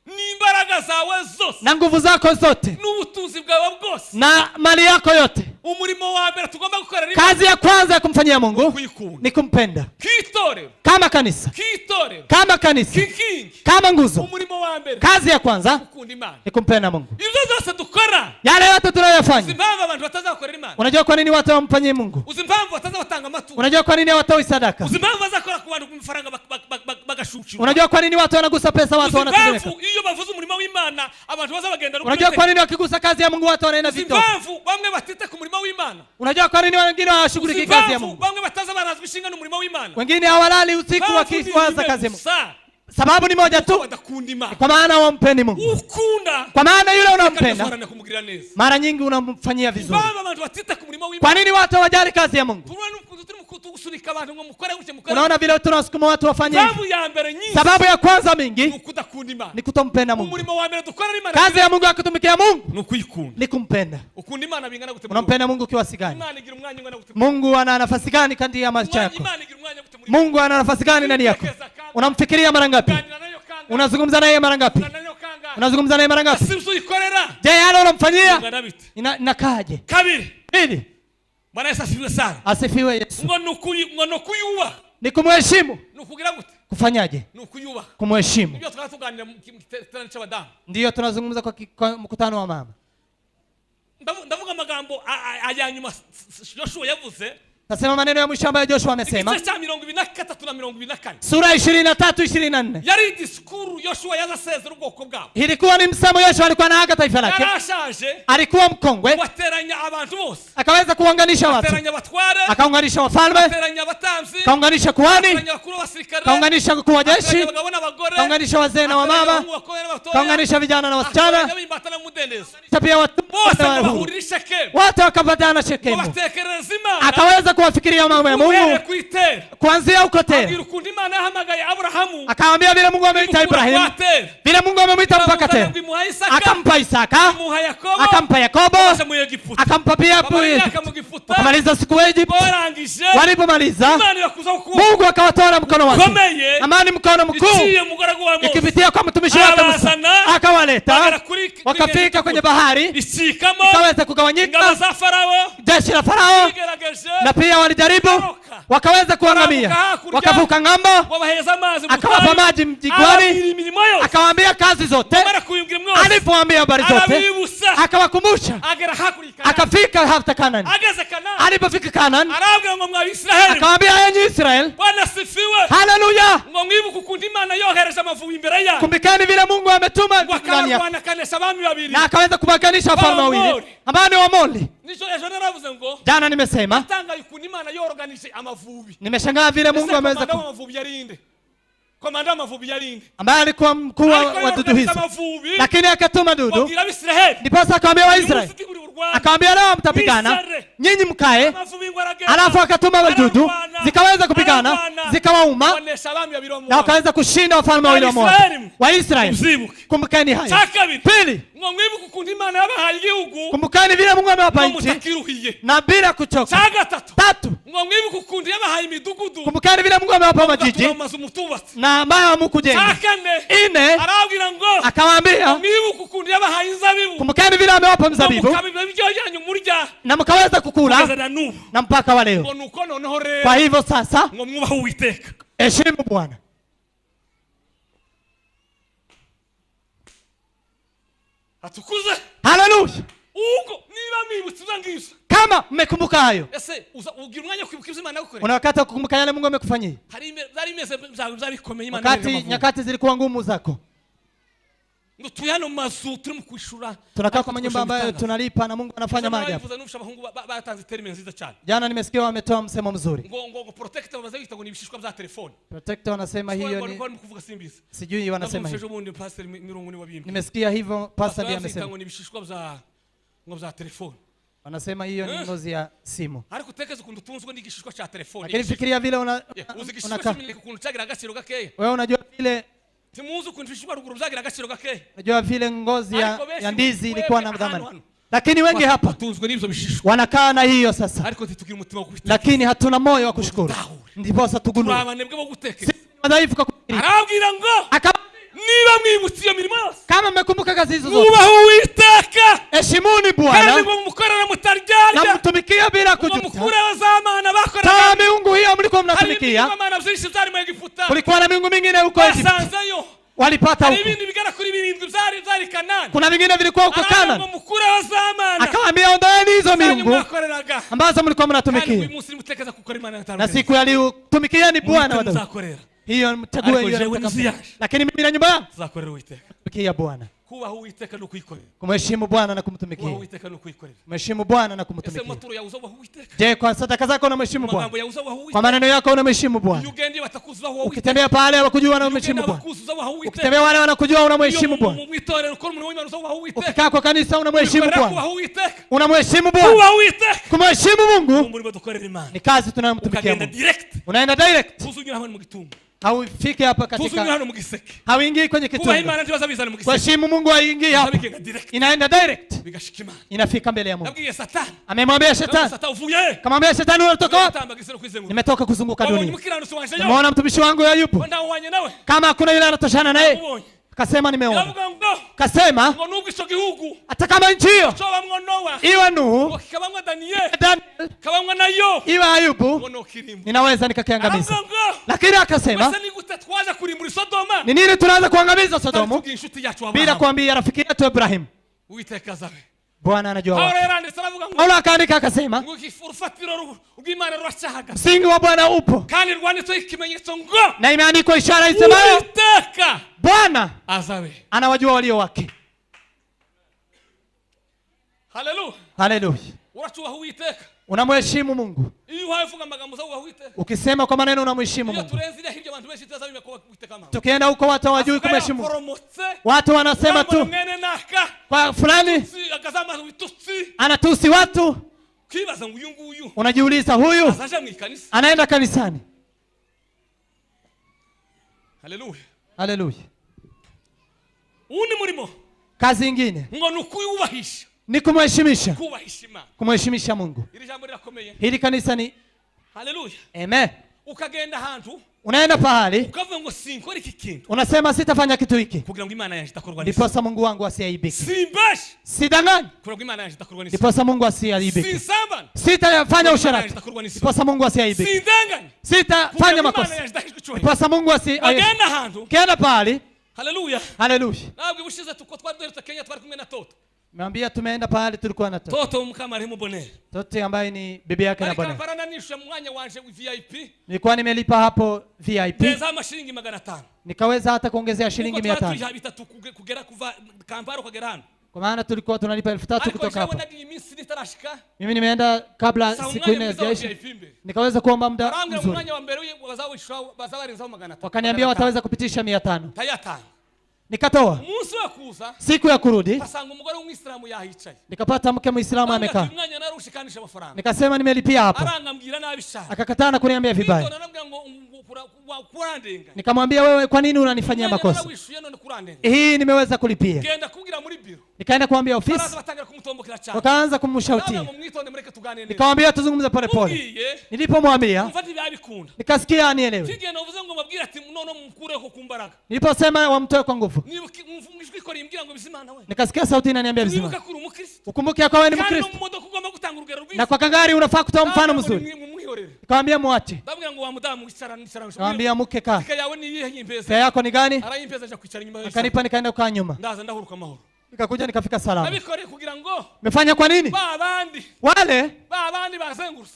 n'imbaraga zawe zose na nguvu zako zote n'ubutunzi bwawe bwose na mali yako yote. Umurimo wa mbere tugomba gukorera Imana, kazi ya kwanza ya kumfanyia Mungu ni kumpenda. Kitorero, kama kanisa, kitorero, kama kanisa, kikingi, kama nguzo. Umurimo wa mbere, kazi ya kwanza ni ni kumpenda Mungu. Ibyo byose dukora, yale yote tunayoyafanya, uzimpamvu abantu batazakorera Imana. Unajua kwa nini watu hawamfanyii Mungu? Uzimpamvu batazatanga amaturo. Unajua kwa nini hawatoi sadaka? Uzimpamvu bazakora ku bantu ku mafaranga bagashushirwa. Unajua kwa nini watu wanagusa pesa, watu wanatetemeka? Uzimpamvu iyo bavuze umurimo w'Imana abantu bazabagenda. Unajua kwa nini wakigusa kazi ya Mungu watu wanaenda vita? Uzimpamvu bamwe batita ku murimo w'Imana. Unajua kwa nini wengine hawashughuliki kazi ya Mungu? Bamwe bataza barazwa ishinga n'umurimo w'Imana. Wengine hawalali usiku wakiwaza kazi ya Mungu. Sababu ni moja tu, kwa maana wampendi Mungu. Ukunda, kwa maana yule unampenda mara nyingi unamfanyia vizuri. Kwa nini watu hawajali kazi ya Mungu? Unaona vile tunasukuma watu wafanye hivi. Sababu ya kwanza mingi ni kutompenda Mungu. Kazi ya Mungu ya kutumikia Mungu ni kumpenda. Unampenda Mungu kiasi gani? Mungu ana nafasi gani kati ya maisha yako? Mungu ana nafasi gani ndani yako? Unamfikiria mara ngapi? Unazungumza naye mara ngapi? Unazungumza naye mara ngapi? Je, yale unamfanyia inakaaje? Pili, Bwana Yesu asifiwe sana. Asifiwe Yesu. Ngo nokuyuba. Ni kumheshimu. Nukugira gute? Kufanyaje? Nukuyuba. Kumheshimu. Ndio tunatuganira mu giterane cy'abadamu. Ndio tunazungumza kwa mkutano wa mama. Ndavuga amagambo ayanyuma Joshua yavuze. Nasema maneno ya mwisho ambayo Joshua amesema. Igice cya 23 na 24. Sura 23 24. Yari diskuru Joshua yazasezera ubwoko bwabo. Ilikuwa ni msemo Joshua alikuwa anaaga taifa lake. Yarashaje. Alikuwa mkongwe. Wateranya abantu bose. Akaweza kuunganisha watu. Wateranya abatware. Akaunganisha wafalme. Wateranya abatambyi. Akaunganisha kuhani. Wateranya abakuru b'abasirikare. Akaunganisha wakuu wa jeshi. Akaunganisha wazee na wamama. Akaunganisha vijana na wasichana. Pia watu bose bahurira Shekemu. Watu wakapatana Shekemu. Batekereza Imana. Akaweza kuwafikiria mambo ya Mungu kuanzia huko tena. Akawaambia vile Mungu ameita Ibrahim, vile Mungu amemwita mpaka tena. Akampa Isaka, akampa Yakobo, akampa pia wakamaliza siku Egypt. Walipomaliza Mungu akawatoa mkono wake, amani mkono mkuu ikipitia kwa mtumishi wake Musa, akawaleta wakafika kwenye bahari, ikaweza kugawanyika. Jeshi la Farao na pia walijaribu wakaweza kuangamia, wakavuka ng'ambo, akawapa maji mjigwani, akawaambia kazi zote. Alipowaambia habari zote akawakumbusha, akafika hata Kanani. Alipofika Kanani akawaambia, enyi Israel, haleluya, kumbukeni vile Mungu ametuma ndani yako, na akaweza kubaganisha wafalme wawili ambao ni Waamori. Jana nimesema nimeshangaa vile Mungu ameweza ambaye alikuwa mkuu wa dudu hizo, lakini akatuma dudu. Ndiposa akawaambia Waisraeli, akawaambia leo mtapigana, nyinyi mkae. Alafu akatuma wadudu, zikaweza kupigana, zikawauma, na wakaweza kushinda wafalme wawili wa Moabu. Waisraeli, kumbukeni haya. Pili, kumbukeni vile Mungu amewapa nchi na bila kuchoka. Tatu, kumbukeni vile Mungu amewapa majiji na ambayo hamkujenga. Nne, akawaambia kumbukeni vile amewapa mzabibu na mkaweza kukula na mpaka wa leo. Kwa hivyo sasa heshimu Bwana. Haleluya. Kama mmekumbuka hayo, una wakati wa kukumbuka yale Mungu amekufanyia. Wakati nyakati zilikuwa ngumu zako, tunakaa kwa nyumba ambayo tunalipa na Mungu anafanya maajabu. Jana nimesikia wametoa msemo mzuri. Protector wanasema hiyo ni, sijui wanasema hiyo. Nimesikia hivyo pastor ndiye amesema. Wanasema hiyo ni ngozi ya simu. Ariko utekereza ukuntu utunzwe n'igishishwa cya telefone. Lakini fikiria vile una Uzi igishishwa unakaa. cy'imineke ukuntu cyagira agaciro gakeya. Wewe unajua vile Timuzi ukuntu ibishishwa ruguru byagira agaciro gakeya. Unajua vile ngozi Ariko benshi ya ndizi ilikuwa na mwebwe thamani. hano. Lakini wengi hapa Batunzwe n'ibyo bishishwa. wanakaa na hiyo sasa. Ariko ntitugira umutima wo kubitekereza. Lakini hatuna moyo wa kushukuru. Ndiposa tugundue. Turi abanebwe bo gutekereza. Sisi ni wadhaifu kwa kufikiri. Arababwira ngo niba mwibutse iyo mirimo yose, Kama mmekumbuka kazi hizo zote, mwubahe Uwiteka, heshimuni kandi Bwana ngo mumukorere mutaryarya, na mtumikie bila ngo kujuta. mukureho za mana bakoraga. Toa miungu hiyo mlikuwa Hari mnatumikia. ibigirwamana byinshi byari mu Egiputa. Kulikuwa na miungu mingine huko Egypt. Basanzeyo. Walipata Hari huko. ibindi bigera kuri 7 byari Kanani. Kuna vingine vilikuwa huko Aravuga ngo Kanani. mukureho za mana. Akawaambia ondoeni hizo Zanyu miungu mwakoreraga. ambazo mlikuwa Kandi uyu mnatumikia. munsi nimutekereza gukora Imana Na yatanu. siku ya leo tumikieni Bwana wa Daudi. Muzakorera. Hiyo mchague Ariko hiyo jewe mtakapo. n'inzu yaje. Lakini mimi na nyumba yangu Tuzakorera Uwiteka. tumikia Bwana. Kubaha Uwiteka no kuyikorera. Kumheshimu Bwana na Kubaha kumtumikia. Uwiteka no kuyikorera. Kumheshimu Bwana na Ese kumtumikia. maturo yawe uzabaha Uwiteka. Je, kwa sadaka zako unamheshimu Bwana? Amagambo yawe uzabaha Kwa Uwiteka. maneno yako unamheshimu Iyo Bwana? ugenda batakuzi uzabaha Uwiteka. Ukitembea pale wakujua unamheshimu Ugenda Bwana. bakuzi uzabaha Uwiteka. Ukitembea wale wanakujua unamheshimu Iyo Bwana. mu itorero ukora umurimo w'Imana uzabaha Uwiteka. Ukikaa kwa kanisa unamheshimu Ubikorera Bwana. kubaha Uwiteka. Unamheshimu Bwana. Kubaha Uwiteka. Kumheshimu Mungu Umurimo dukorera Imana. ni kazi tunayomtumikia Ukagenda Mungu. direct. Unaenda direct. Tuzunyura hano mu gitungo. Haufiki hapa Tuzunyura katika hano mu giseke. hauingii kwenye Kubaha kitungo. Imana ntibazabizana mu giseke. Kuheshimu Mungu haingii hapa. Bazabigenda direct. Inaenda direct. Bigashika Imana. Inafika mbele ya Mungu. Nabwiye Satani. Amemwambia shetani. Satani uvuye he? Kamwambia shetani unatoka wapi? Utambaga isi no kwizenguruka. Nimetoka kuzunguka Wabonye dunia. umukiranutsi wanje yo. Nimeona mtumishi wangu Ayubu. Ko ntawuhwanye nawe. Kama hakuna yule anatoshana naye. Ubonye. Akasema nimeona. Iravuga ngo Akasema ngo nubwo ico gihugu hata kama nchi hiyo cobamwo Nowa, iwe Nuhu, ngo kikabamwo Daniyeli, Daniel, kikabamwo na Yobu, iwe Ayubu, ngo nokirimbura. ninaweza nikakiangamiza. Aravuga ngo Lakini akasema mbese ni gute twaza kurimbura Sodoma ni nini tunaanza kuangamiza Sodomu tutubwiye inshuti yacu bila Aburahamu? kuambia rafiki yetu Ibrahim? Uwiteka azabe. Bwana anajua Pawulo wapi. yaranditse aravuga ngo Paulo akaandika akasema ngo urufatiro rw'Imana ruracyahagaze msingi wa Bwana upo kandi rwanditseho ikimenyetso ngo na imeandikwa ishara isemayo Uwiteka Bwana azabe. anawajua walio wake. Haleluya. Haleluya. Uracubaha Uwiteka. Unamheshimu Mungu. Iyo uhaye uvuga amagambo uzabubaha Uwiteka. Ukisema kwa maneno unamheshimu Iyo Mungu. turenze iriya hirya abantu benshi ntibazabimenya ko Uwiteka amahoro. Tukienda huko watu hawajui Avuga kumheshimu. yaporomotse, Watu wanasema urambona tu mwene naka kwa fulani akazamaza ibitutsi, anatusi watu. ukibaza ngo uyu nguyu Unajiuliza huyu azaja mu ikanisa. anaenda kanisani. Haleluya. Haleluya. Uwundi murimo Kazi ingine ngo ni ukuyubahisha, ni kumheshimisha, kubahisha Imana. kumheshimisha Mungu. Iri jambo rirakomeye. Hili kanisa ni Haleluya. amen. Ukagenda ahantu Unaenda pahali ukavuga ngo sinkora iki kintu unasema sitafanya kitu hiki, kugira ngo Imana yanjye idakorwa n'isoni. ndiposa Mungu wangu asiaibike. Simbeshe Sidanganyi, kugira ngo Imana yanjye idakorwa n'isoni. ndiposa Mungu asiaibike. Sinsambana Sitafanya kugira ngo Imana yanjye usherati, idakorwa n'isoni. ndiposa Mungu asiaibike. Sindanganye Sitafanya kugira ngo Imana makosa, yanjye idahishwe icyubahiro. ndiposa Mungu asiaibike. Bagenda ahantu. Ukienda pahali, Haleluya. haleluya. Ntabwo ubushize tuko twari duherutse Kenya twari kumwe na Toto. Nimeambia tumeenda pahali tulikuwa na Toto. Toto mukamarehemu Bonere. Toto ambaye ni bibi yake na Bari Bonere. Kampala nanishyuye mu mwanya wanje VIP. Nilikuwa nimelipa hapo VIP, Ndenzaho amashiringi 500. nikaweza hata kuongezea shilingi Kuko twari 500. turiha bitatu kugera kuva Kampala ukagera hano. Kwa maana tulikuwa tunalipa 3000 Ariko kutoka jewe hapa. nagiye iminsi nitarashika. Mimi nimeenda kabla Saba siku umwanya 4 mwiza wa hazijaisha, VIP imbere. nikaweza kuomba muda Barambwira mu mzuri. mwanya wa mbere bazawishura bazabarenzaho 500. Wakaniambia wataweza kupitisha 500. Tayatanga. Nikatoa. Umunsi wo kuza Siku ya kurudi basanga umugore w'umwisilamu yahicaye. nikapata mke Muislamu Arambwira ati, amekaa. uyu mwanya narushikanije amafaranga. Nikasema nimelipia hapa. Arangambwira nabi cyane. Akakataa na kuniambia vibaya. Nitonda arambwira ngo kurandenganya. Nikamwambia wewe, kwa nini unanifanyia Umwanya makosa? narawishuye none kurandenganya. Hii nimeweza kulipia. Genda kubwira muri biro. Nikaenda kuambia Baraza ofisi, batangira kumutombokera cyane. wakaanza Ndababwira kumshautia. ngo mwitonde mureke tuganire neza. Nikamwambia tuzungumze pole pole. Mubwiye Nilipomwambia umva ntibabikunda. nikasikia anielewe. Kigiye navuze ngo mbabwire ati none mumukureho ku mbaraga. Niliposema wamtoe kwa nguvu, Nibuka ijwi ikora imbwira ngo Bizimana we. nikasikia sauti inaniambia Nibuka Bizimana, ko uri umukristo. ukumbuke ya kwamba wewe ni Kandi no Mkristo mu modoka ugomba gutanga urugero na rwiza. kwa kagari unafaa kutoa mfano Ndababwira ngo mzuri. mumwihorere. Nikamwambia muache. Ndababwira ngo wa mudamu wicara nicara. Nikamwambia mke kaa, Tika yawe ni iyihe nyimpeza? fare yako ni gani? Arayimpeza aja kwicara inyuma y'ishyamba. Akanipa, nikaenda kukaa nyuma, Ndaza ndahuruka amahoro. nikakuja nikafika salama. Nabikoreye kugira ngo Nimefanya kwa nini? ba bandi Wale ba bandi bazengurutse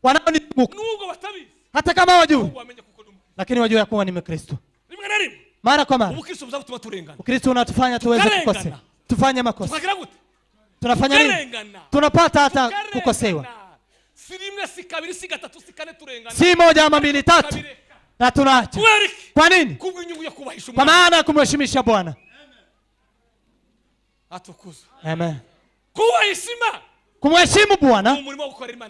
wanaonizunguka nubwo batabizi hata kama hawajui, wamenye kuko ndi umukristo. lakini wajue ya kuwa ni Mkristo. Rimwe na rimwe Mara kwa mara ubukristo buzatuma turengana. Ukristo unatufanya tuweze Tukarengana. kukosea, tufanye makosa. Tukagira gute? Tunafanya nini? Tukarengana. Tunapata hata Tukarengana. kukosewa, Si rimwe si kabiri si gatatu si kane turengana. si moja ama mbili tatu, Tukabireka. na tunaacha. Kubera iki? Kwa nini? Kubw'inyungu yo kubahisha Kwa umwami. maana ya kumheshimisha Bwana. Atukuzwe. Amen. Kubahisha Imana. Kumheshimu Bwana,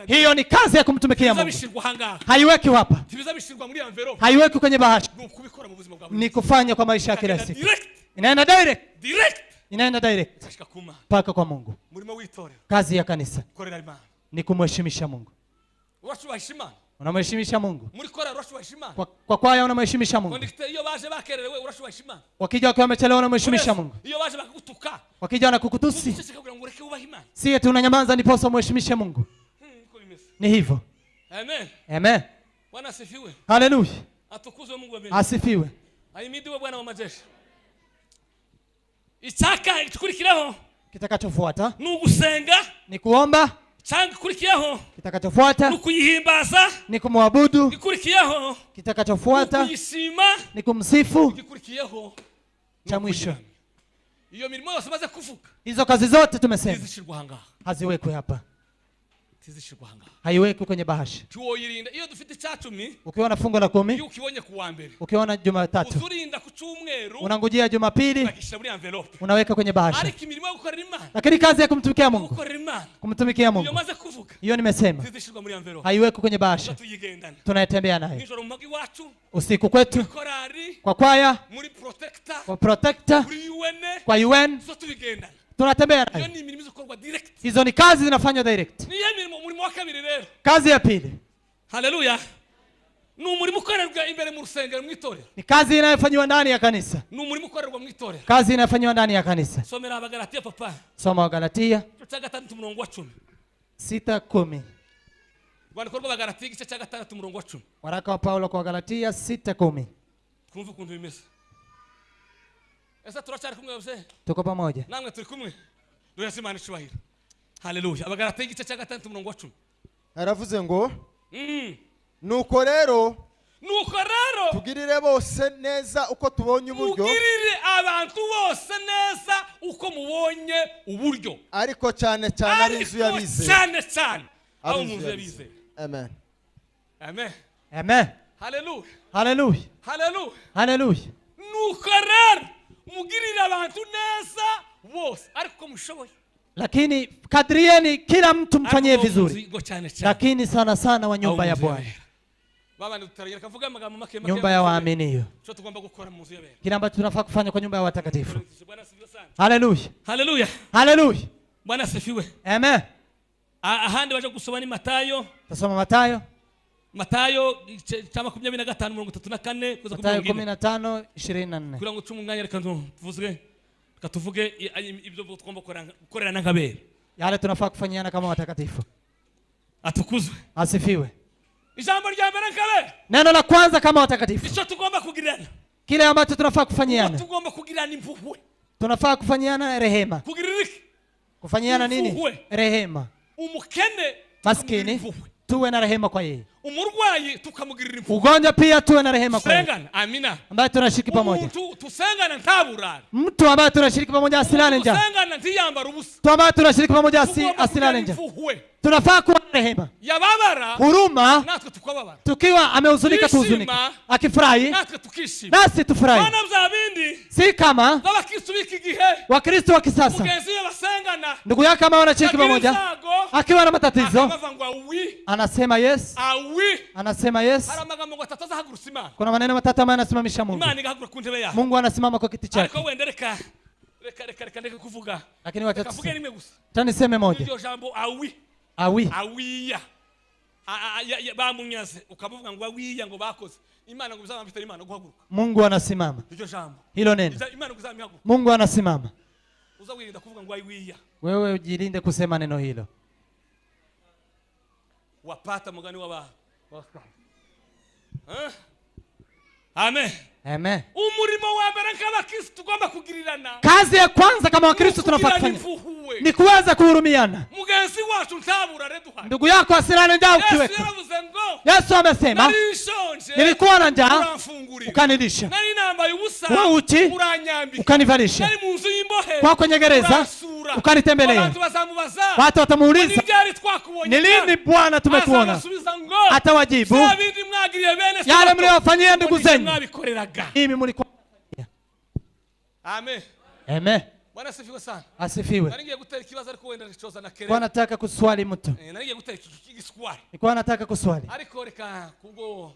hiyo ni kazi ya kumtumikia Mungu. Haiweki hapa, haiweki kwenye bahasha, ni kufanya kwa maisha ya kila siku. Inaenda direct, inaenda direct mpaka kwa Mungu. Kazi ya kanisa ni kumheshimisha Mungu. Unamheshimisha Mungu kwa kwaya, unamheshimisha Mungu. Wakija wakiwa wamechelewa, unamheshimisha Mungu. Wakija wanakukutusi, si eti unanyamaza ndiposa umheshimishe Mungu. Ni hivyo. Amen. Amen. Bwana asifiwe. Haleluya. Atukuzwe Mungu. Amen. Asifiwe. Ahimidiwe Bwana wa majeshi. Ichaka ikurikiraho, kitakachofuata ni ugusenga, ni kuomba. Cyangwa kitakachofuata ni kuyihimbaza, ni kumwabudu. Ikurikiyeho kitakachofuata kuyishima, ni kumsifu. Ikurikiyeho cha mwisho, iyo mirimo yose maze kuvuga, hizo kazi zote tumesema haziwekwi hapa, haiwekwi kwenye bahasha. Tuoyirinda iyo dufite icacumi, ukiona fungu la 10, iyo ukibonye kuwa mbere, ukiona Jumatatu, uzurinda ku cyumweru, unangojea Jumapili, unaweka kwenye bahasha. Ariko imirimo yo gukorera Imana, lakini kazi ya kumtumikia Mungu, kumtumikia Mungu, iyo maze kuvuga, hiyo nimesema haiwekwi kwenye bahasha, tunayetembea nayo. Nijoro mu mago iwacu, usiku kwetu, kwa kwaya, muri protector, kwa protector, kwa UN, tunatembea nayo. Hizo ni kazi zinafanywa direct. Kazi ya pili, haleluya, ni umurimo ukorerwa imbere mu rusengero mu itorero, ni kazi inayofanywa ndani ya kanisa. Ni umurimo ukorerwa mu itorero, kazi inayofanywa ndani ya kanisa. Somera Abagalatia papa. Soma Wagalatia igice cya 6 umurongo wa 10. 6:10. Rwandiko rw'Abagalatia igice cya 6 umurongo wa 10. Waraka wa Paulo kwa Galatia 6:10. Twumve ukuntu bimeze. Ese turacyari kumwe bose? Tuko pamoja. Namwe turi kumwe. Duhese Imana icubahiro. Haleluya. Abagalatia igice cya 6 umurongo wa 10. Aravuze ngo nuko rero tugirire bose neza uko tubonye uburyo, mugirire abantu bose neza uko mubonye uburyo, ariko cyane cyane ari inzu y'abizera, cyane cyane abo mu nzu y'abizera. Amen. Amen. Amen. Haleluya. Haleluya. Haleluya. Haleluya. Nuko rero mugirire abantu neza bose ariko mushoboye, lakini kadrieni kila mtu mfanyie vizuri, lakini sana sana wa nyumba ya Bwana, nyumba ya waaminio. Kila ambacho tunafaa kufanya kwa nyumba ya watakatifu. Haleluya. Haleluya. Haleluya. Bwana asifiwe. Amen. Ahandi baje gusoma ni Matayo. Tasoma Matayo. Matayo cha 25 mirongo 34 kuza Matayo 15:24. Kugira ngo tume umwanya reka tuvuge, reka tuvuge ibyo tugomba gukorerana nk'abera. Yale tunafaa kufanyiana kama watakatifu. Atukuzwe. Asifiwe. Ijambo rya mbere nk'abera. Neno la kwanza kama watakatifu. Icyo tugomba kugirana. Kile ambacho tunafaa kufanyiana. Tugomba kugirana impuhwe. Tunafaa kufanyiana rehema. Kugiririki. Kufanyiana nini? Rehema. Umukene, maskini, tuwe na rehema kwa yeye. Umurwayi tukamugirira impuhwe. Ugonjwa pia tuwe na rehema kwa yeye. Amina. Ambaye tunashiriki pamoja. Mtu tusengana ntaburara. Mtu ambaye tunashiriki pamoja asilale njaa. Tusengana ntiyambara ubusa. Mtu ambaye tunashiriki pamoja asilale njaa. Tunafaa kuwa na rehema. Yababara. Huruma. Natwe tukababara. Tukiwa amehuzunika tuhuzunika. Akifurahi natwe tukishima. Nasi tufurahi. Bana bya bindi. Si kama Abakristo b'iki gihe. Wakristo wa kisasa. Mugenzi we basengana. Ndugu yake kama wanashiriki pamoja. Akiwa na matatizo anasema yes. Awi. Anasema yes. Hari amagambo atatu azahagurutsa Imana. Kuna maneno matatu ambayo yanasimamisha Mungu. Imana igahaguruka ku ntebe yayo. Mungu anasimama kwa kiti chake. Ariko wenda reka reka kuvuga. Lakini wacha tuvuge rimwe gusa. Tani moja. Iryo jambo awi. Awi. Awiya. Bamunyaze ukamuvuga ngo awiya ngo bakoze. Imana ngo bizamfite Imana guhaguruka. Mungu anasimama. Iryo jambo. Hilo neno. Imana ngo izamihaguruka. Mungu anasimama. Uza wirinda kuvuga ngo awiya. Wewe ujilinde kusema neno hilo. Wapata mugani wa Amen. Amen. Umurimo wa mbere nk'abakristo tugomba kugirirana. Kazi ya kwanza kama Wakristo tunafaa kufanya ni kuweza kuhurumiana. Mugenzi wacu ntaburare duhari. Ndugu yako asilale njaa ukiweka. Yesu amesema nilikuwa na njaa ukanilisha. Nari nambaye ubusa uranyambika. Ukanivalisha. Nari mu nzu y'imbohe kwa kwenye gereza ukanitembelea. Watu watamuuliza ni lini Bwana tumekuona? Atawajibu yale mliyofanyia ndugu zenu mimi mlikuwa. Amen. Amen. Bwana asifiwe sana. Asifiwe. Nari ngiye gutera ikibazo ariko wenda ricoza na Nilikuwa kere. nataka kuswali mtu. Nari ngiye gutera igiswali. Nilikuwa nataka kuswali. Ariko reka kubwo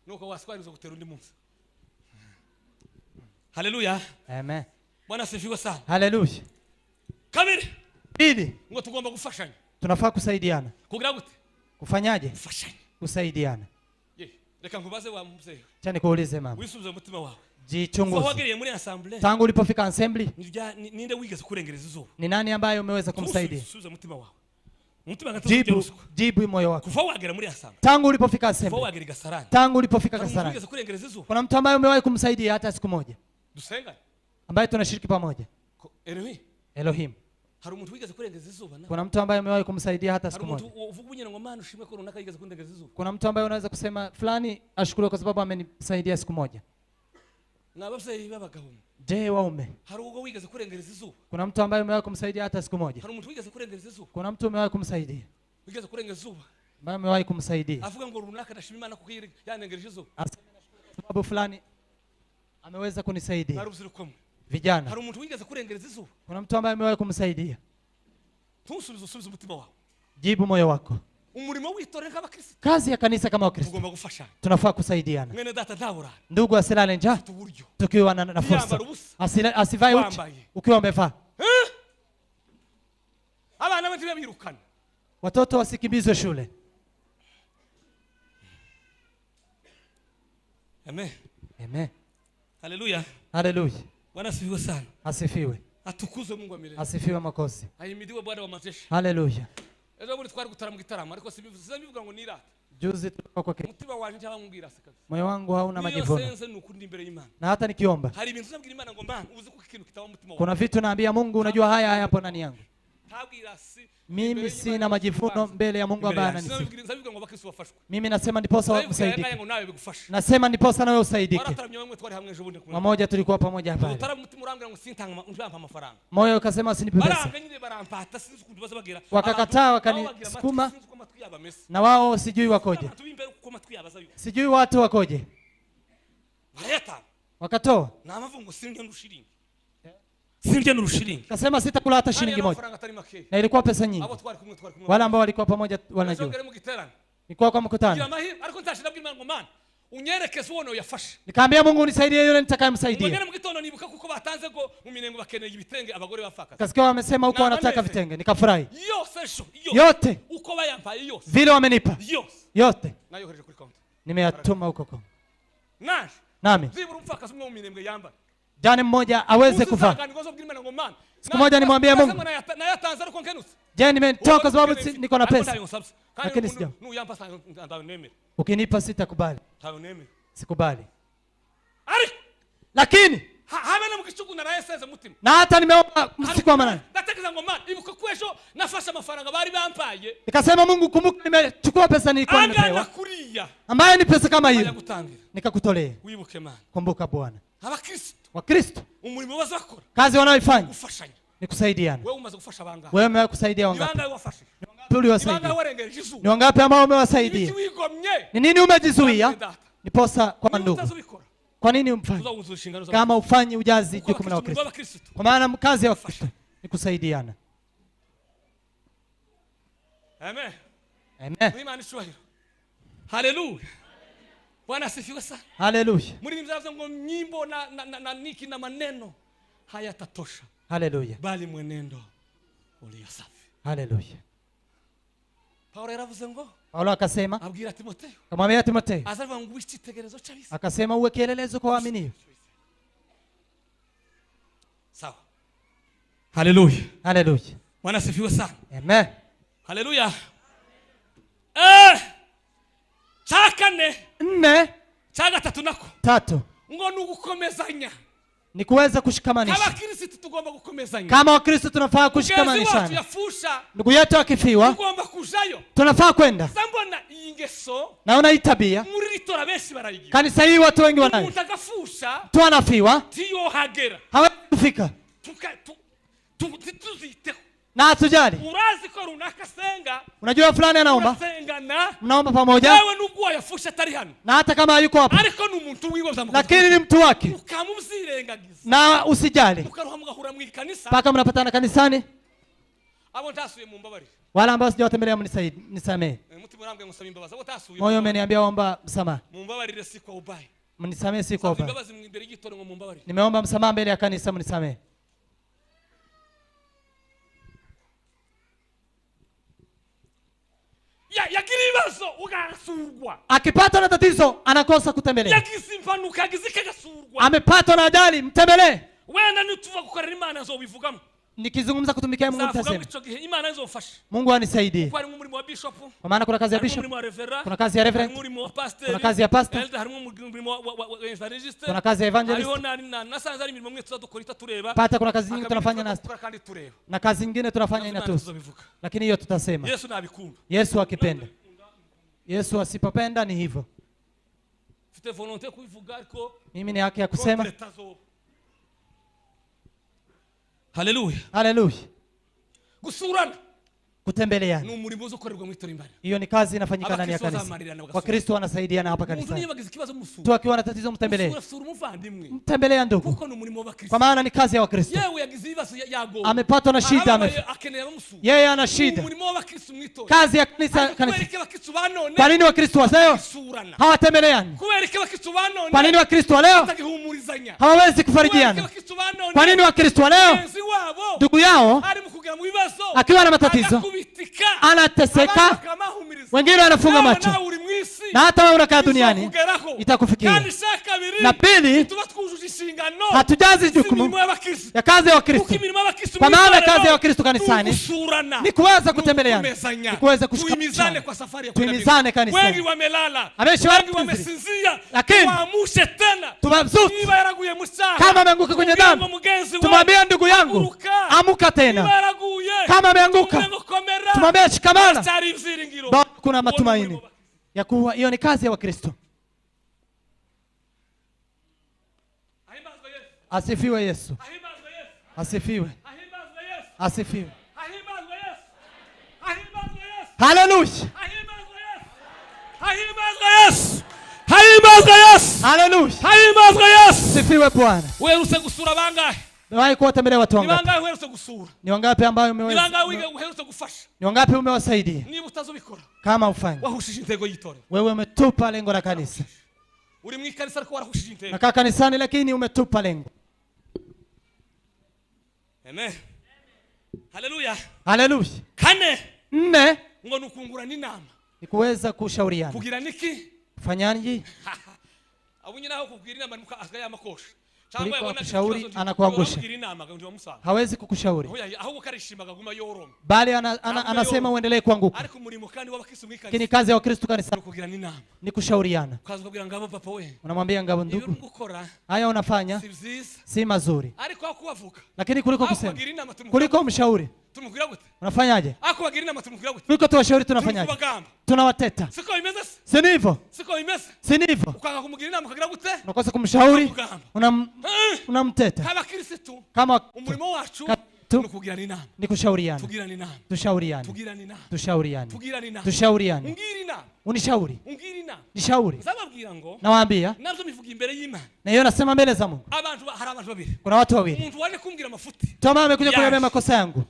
nuko waswali uzo gutera undi munsi. Haleluya. Amen. Bwana asifiwe sana. Haleluya. Kabiri. Pili, ngo tugomba gufashanya. Tunafaa kusaidiana. Kugira gute? Kufanyaje? Gufashanya. Kusaidiana. Ye, reka nkubaze wa mzee. Acha nikuulize mama. Wisubize umutima wawe. Jichunguze. Wagiriye muri assembly. Tangu ulipofika assembly, ninde wigeze kurengereza izuba? Ni nani ambaye umeweza kumsaidia? Subiza umutima wawe. Umutima gatatu ruswa. Jibu moyo wako. Kuva wagera muri assembly. Tangu ulipofika assembly. Kuva wagera Gasarani. Tangu ulipofika Kasarani. Wigeze kurengereza izuba? Kuna mtu ambaye umewahi kumsaidia hata siku moja? Dusenga. Ambaye tunashiriki pamoja. Elohim. Elohim. Hari umuntu wigeze kurengereza izuba na? Kuna mtu ambaye umewahi kumsaidia hata siku moja? Hari umuntu uvuga unyene ngo Mana ushimwe ko runaka yigeze kundengereza izuba? Kuna mtu ambaye unaweza kusema fulani ashukuriwe kwa sababu amenisaidia siku moja? Mwabavyeyi b'abagabo. Je, waume? Hari uwo wigeze kurengereza izuba? Kuna mtu ambaye umewahi kumsaidia hata siku moja? Hari umuntu wigeze kurengereza izuba? Kuna mtu umewahi kumsaidia? Wigeze kurengereza izuba? Ambaye umewahi kumsaidia? Avuga ngo runaka ndashima Imana kuko yandengereje izuba. Asema nashukuru kwa sababu fulani ameweza kunisaidia. Narubyiruko mwe. Vijana. Hari umuntu wigeze kurengereza izuba? Kuna mtu ambaye umewahi kumsaidia? Ntusubize, usubize umutima wawe. Jibu moyo wako. Umurimo w'itorero nk'abakristo. Kazi ya kanisa kama Wakristo. Tugomba gufashanya. Tunafaa kusaidiana. Mwene data ntaburara. Ndugu asilale njaa. Tukiwa na fursa. Asivae uchi ukiwa umevaa. Abana bati babirukana. Watoto wasikimbizwe shule. Amen. Amen. Haleluya. Haleluya. Bwana asifiwe sana. Asifiwe. Atukuzwe Mungu wa milele. Asifiwe Mwokozi. Ahimidiwe Bwana wa majeshi. Haleluya. Ejo bundi twari gutara mu gitaramo ariko sibivuga ngo nirata. Juzi tulikuwa kwa kile. Umutima wanje ntabamubwira se kabisa. Moyo wangu hauna majivuno. Niyo sense nukundi imbere y'Imana. Na hata nikiomba. Hari ibintu nabwira Imana ngo Mana uzi ko ikintu kitaba umutima wawe. Kuna vitu naambia Mungu unajua haya hayapo ndani yangu. Mimi sina majivuno mbele ya Mungu ambaye ananisikia. Mimi nasema ndiposa usaidike. Nasema ndiposa nawe usaidike. Pamoja tulikuwa pamoja hapa. Moyo ukasema usinipe pesa. Wakakataa wakanisukuma. Na wao sijui wakoje. Sijui watu wakoje. Wakatoa. Kasema sitakula hata shilingi moja. Na ilikuwa pesa nyingi. Wale ambao walikuwa pamoja wanajua. Nilikuwa kwa mkutano. Nikaambia Mungu unisaidie yule nitakayemsaidia. Kasikia wamesema huko wanataka vitenge, nikafurahi. Yote vile wamenipa. Yote nimeyatuma huko kwa. Nami jana mmoja aweze kuvaa. Siku moja nimwambie Mungu, je, nimetoa kwa sababu niko na pesa. Lakini sija. Ukinipa sitakubali. Sikubali. Lakini na hata nimeomba usiku wa manane. Nikasema Mungu kumbuka nimechukua pesa nilikuwa nimepewa, ambayo ni pesa kama hiyo, nikakutolea. Kumbuka Bwana. Wakristo kazi wanaoifanya ni kusaidiana. Wewe umewahi kusaidia wangapi? Uliwasaidia? Ni wangapi ambao umewasaidia? Ni nini umejizuia? Ni posa kwa ndugu. Kwa nini umfanye? Kama ufanyi ujazi jukumu la Wakristo. Kwa maana kazi ya Wakristo ni kusaidiana. Amen. Amen. Hallelujah. Bwana asifiwe sana. Hallelujah. Muri mzazi ngo nyimbo na niki na maneno hayatatosha. Hallelujah. Bali mwenendo ulio safi. Hallelujah. Paulo yaravuze ngo, Paulo akasema, abwira Timotheo, akamwambia Timotheo, azavuga ngo icyitegererezo cy'abisi. Akasema uwe kielelezo kwa waaminio. Sawa. Hallelujah. Hallelujah. Bwana asifiwe sana. Amen. Hallelujah. Chakane. Nne. Chaga tatu nako. Tatu. Ngo nugukomezanya. Ni kuweza kushikamanisha. Kama Kristo tugomba gukomezanya. Kama Wakristo tunafaa kushikamanishana. Ndugu yetu akifiwa, tunafaa kwenda. Naona hii tabia. Kanisa hii watu wengi wanayo. Tu anafiwa, hawezi kufika. Na hatujali. Urazi ko runaka asenga. Unajua fulani anaomba. Mnaomba pamoja. Wewe nubwo wayafusha atari hano. Na hata kama yuko hapa. Ariko ni umuntu wiwe uzamukoza. Lakini ni mtu wake. Ukamubyirengagiza. Na usijali. Ukaruha mugahura mu ikanisa. Paka mnapatana kanisani. Abo ntasuye mumbabarire. Wala ambao sijawatembelea mnisaidie, nisamehe. Mutima urambwe ngusaba imbabazi. Abo tasuye. Moyo umeniambia omba msamaha. Mumbabarire si kwa ubaya. Mnisamehe si kwa ubaya. Imbabazi imbere y'itorero ngo mumbabarire. Nimeomba msamaha mbele ya kanisa, mnisamehe. Yagira ibibazo ugasurwa. Akipatwa na tatizo anakosa kutembelea. Yagize impanuka yagize kagasurwa. Amepatwa na ajali, mtembelee. Wenda nituva gukorera Imana nzobivugamo. Nikizungumza kutumikia Mungu nitasema. Imana nzofasha. Mungu anisaidie. Kwa Kwa maana kuna kazi ya bishop, kuna kazi ya reverend, kuna kazi ya pastor, kuna kazi ya evangelist. Pata kuna kazi nyingi tunafanya nasi. Na kazi nyingine tunafanya inatuhusu. Lakini hiyo tutasema. Yesu nabikunda. Yesu akipenda. Yesu asipopenda ni hivyo. Mfite volonté kuivuga ariko mimi ni haki ya kusema. Haleluya. Haleluya. Gusurana. Kutembeleana. Ni umurimo uzokorerwa mu itorero Imana. Hiyo ni kazi inafanyika ndani ya kanisa. Wakristo wanasaidiana hapa kanisani. Tu akiwa na tatizo mtembelee. Mtembelea ndugu. Kwa maana ni kazi ya Wakristo. Amepatwa na shida, yeye ana shida. Kazi ya kanisa. Kwa nini Wakristo wa leo hawatembeleani? Kwa nini Wakristo wa leo hawawezi kufarijiana? Kwa nini Wakristo wa leo ndugu yao akiwa na matatizo anateseka, wengine wanafunga macho, na hata wewe unakaa duniani itakufikia. Na pili, hatujazi jukumu ya kazi ya Wakristo. Kwa maana kazi ya Wakristo kanisani ni kuweza kutembeleana, ni kuweza kushikamana, tuimizane kanisani. Wengi wamelala, wengi wamesinzia, lakini tuamshe tena. Tubabzute. Kama ameanguka kwenye dhambi, tumwambie ndugu yangu amuka tena. Kama ameanguka, tumwambie shikamana. Kuna matumaini ya kuwa hiyo ni kazi ya Wakristo. Asifiwe Yesu. Asifiwe. Asifiwe. Haleluya. Haleluya. Asifiwe Bwana. Uherutse gusura bangahe? Umewahi kuwatembelea watu wangapi? Ni bangahe uherutse gusura? Ni wangapi ambao umeweza? Ni bangahe uherutse gufasha? Ni wangapi umewasaidia? Niba utazobikora, kama ufanye, wahushije intego y'itorero. Wewe umetupa lengo la kanisa. Uri mu ikanisa ariko warahushije intego. Nakaa kanisani lakini umetupa lengo. Amen. Haleluya. Haleluya. Kane. Nne. Ngo nukungurana inama. Ni kuweza kushauriana. Kugira niki? Fanyaje? Abunye naho kukugira inama muka amakosha. Kuliko kushauri anakuangusha. Hawezi kukushauri. Bali anasema uendelee kuanguka. Lakini kazi ya Wakristo kanisani ni kushauriana. Unamwambia Ngabo, ndugu, haya unafanya si mazuri. Lakini kuliko kusema, kuliko mshauri, unafanyaje? Kuliko tuwashauri tunafanyaje? Tunawateta. Si ndivyo? Si ndivyo? Unakosa kumshauri, unamteta. Kama ni kushauriana. Tushauriane. Tushauriane. Tushauriane. Unishauri. Nishauri. Nawaambia. Na hiyo nasema mbele za Mungu. Kuna watu wawili. Mtu ambaye amekuja kuniambia makosa yangu.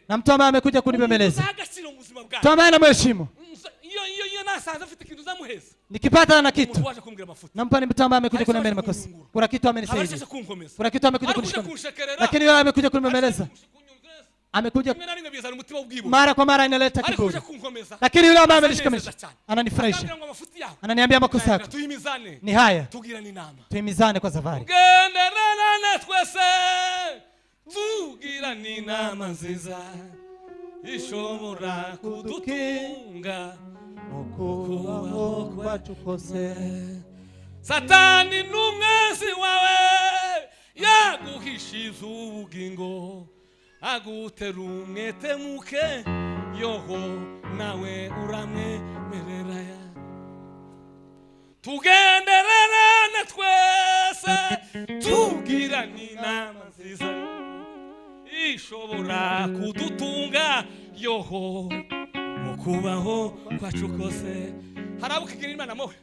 Na mtu ambaye amekuja kunibembeleza. Mtu ambaye namheshimu. Nikipata na kitu nampa ni mtu ambaye amekuja kuniambia makosa. Kuna kitu amenisaidia. Kuna kitu amekuja kunishika. Lakini yeye amekuja kunibembeleza. Amekuja mara kwa mara inaleta kiburi. Lakini yule ambaye amenishikamisha ananifurahisha. Ananiambia makosa yako ni haya. Tuimizane kwa safari. Tugirane inama nziza ishobora kudutunga ukubaho kwacu kose. Satani n'umwanzi wawe yaguhishiza ubugingo, agutera umwete muke, yoho nawe uramwemerera. Tugendererane twese, tugirane inama nziza Ishobora kudutunga yoho mu kubaho kwacu kose. Hari abo ukigira inama mowe,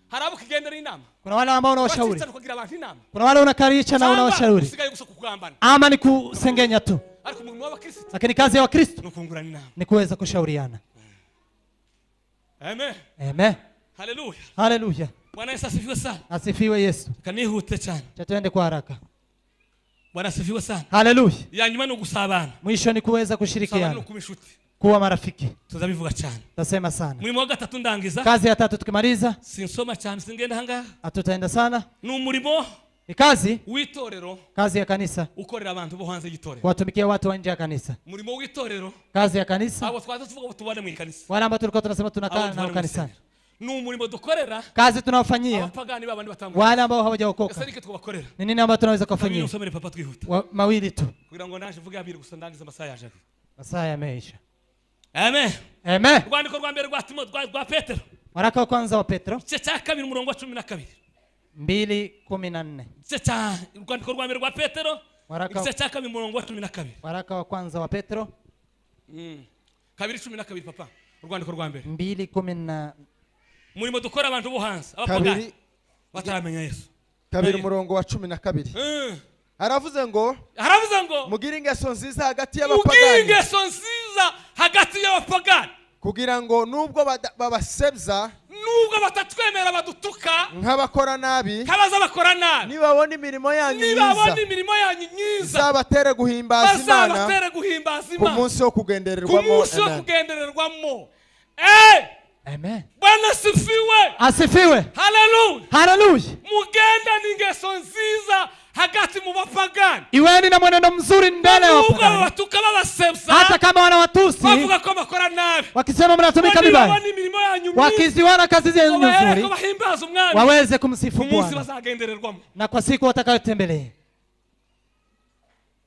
hari abo ukigendera inama. Kuna wale ambao unawashauri, Uracitsa ukagira abantu inama, kuna wale unakaricha na cyangwa unawashauri, usigaye gusa kugambana. Ama ni kusengenya tu. Ariko umurimo w'abakristo Lakini kazi ya Wakristo ni ukungurana inama. ni kuweza kushauriana. Amen. Amen. Haleluya. Haleluya. Bwana Yesu asifiwe sana. Asifiwe Yesu. Kanihute cyane. Cha tuende kwa haraka. Bwana asifiwe sana. Haleluya. Ya nyuma ni ugusabana. Mwisho ni kuweza Gusabana ni kushirikiana, ukuba inshuti. kuwa marafiki. Tuzabivuga cyane. Tasema sana. Umurimo wa gatatu ndangiza. Kazi ya tatu tukimaliza, Sinsoma cyane, singenda ahangaha. hatutaenda sana. Ni umurimo Ni kazi, w'itorero kazi ya kanisa, ukorera abantu bo hanze y'itorero. kuwatumikia watu wa nje ya kanisa. Umurimo w'itorero Kazi ya kanisa, abo twaza tuvuga ngo tubane mu ikanisa, wale ambao tulikuwa tunasema abo tunakaa nao tubane mu kanisani, rusengero. Ni umurimo dukorera kazi tunaofanyia abapagani babandi batambuka. wale ambao Ese hawajaokoka. niki tubakorera? Ni nini ambayo tunaweza Kabiri kuwafanyia? usomere papa twihuta Mawili tu, kugira ngo naje mvuge abiri gusa ndangize amasaha yaje. masaa yameisha. Amen. Amen. Urwandiko rwa mbere rwa Timo rwa Petero, Waraka wa kwanza wa Petro igice cya kabiri umurongo wa 12. 2:14. Igice cya urwandiko rwa mbere rwa Petero, igice cya kabiri umurongo wa 12. Waraka wa kwanza wa Petro 2:12 papa. Urwandiko rwa mbere 2:10. Umurimo dukora abantu bo hanze, abapagani bataramenya Yesu. Kabiri umurongo wa 12. Aravuze ngo, mugire ingeso nziza hagati y'abapagani. Mugire ingeso nziza hagati y'abapagani, kugira ngo nubwo babasebya, nubwo batatwemera badutuka nk'abakora nabi, kabaza bakora nabi, nibabona imirimo yanyu myiza, nibabona imirimo yanyu myiza, izabatere guhimbaza Imana, bazabatere guhimbaza Imana ku munsi wo kugendererwamo. Ku munsi wo kugendererwamo. Amen. Bwana asifiwe. Asifiwe. Haleluya. Haleluya. Mugenda n'ingeso nziza hagati mu bapagani. Iweni na mwenendo mzuri mbele ya wapagani. Batuka babasebya, hata kama wanawatusi, bavuga ko bakora nabi, wakisema mnatumika vibaya, wakiziona kazi zenu nzuri, waweze kumsifu Bwana na kwa siku watakayotembelea.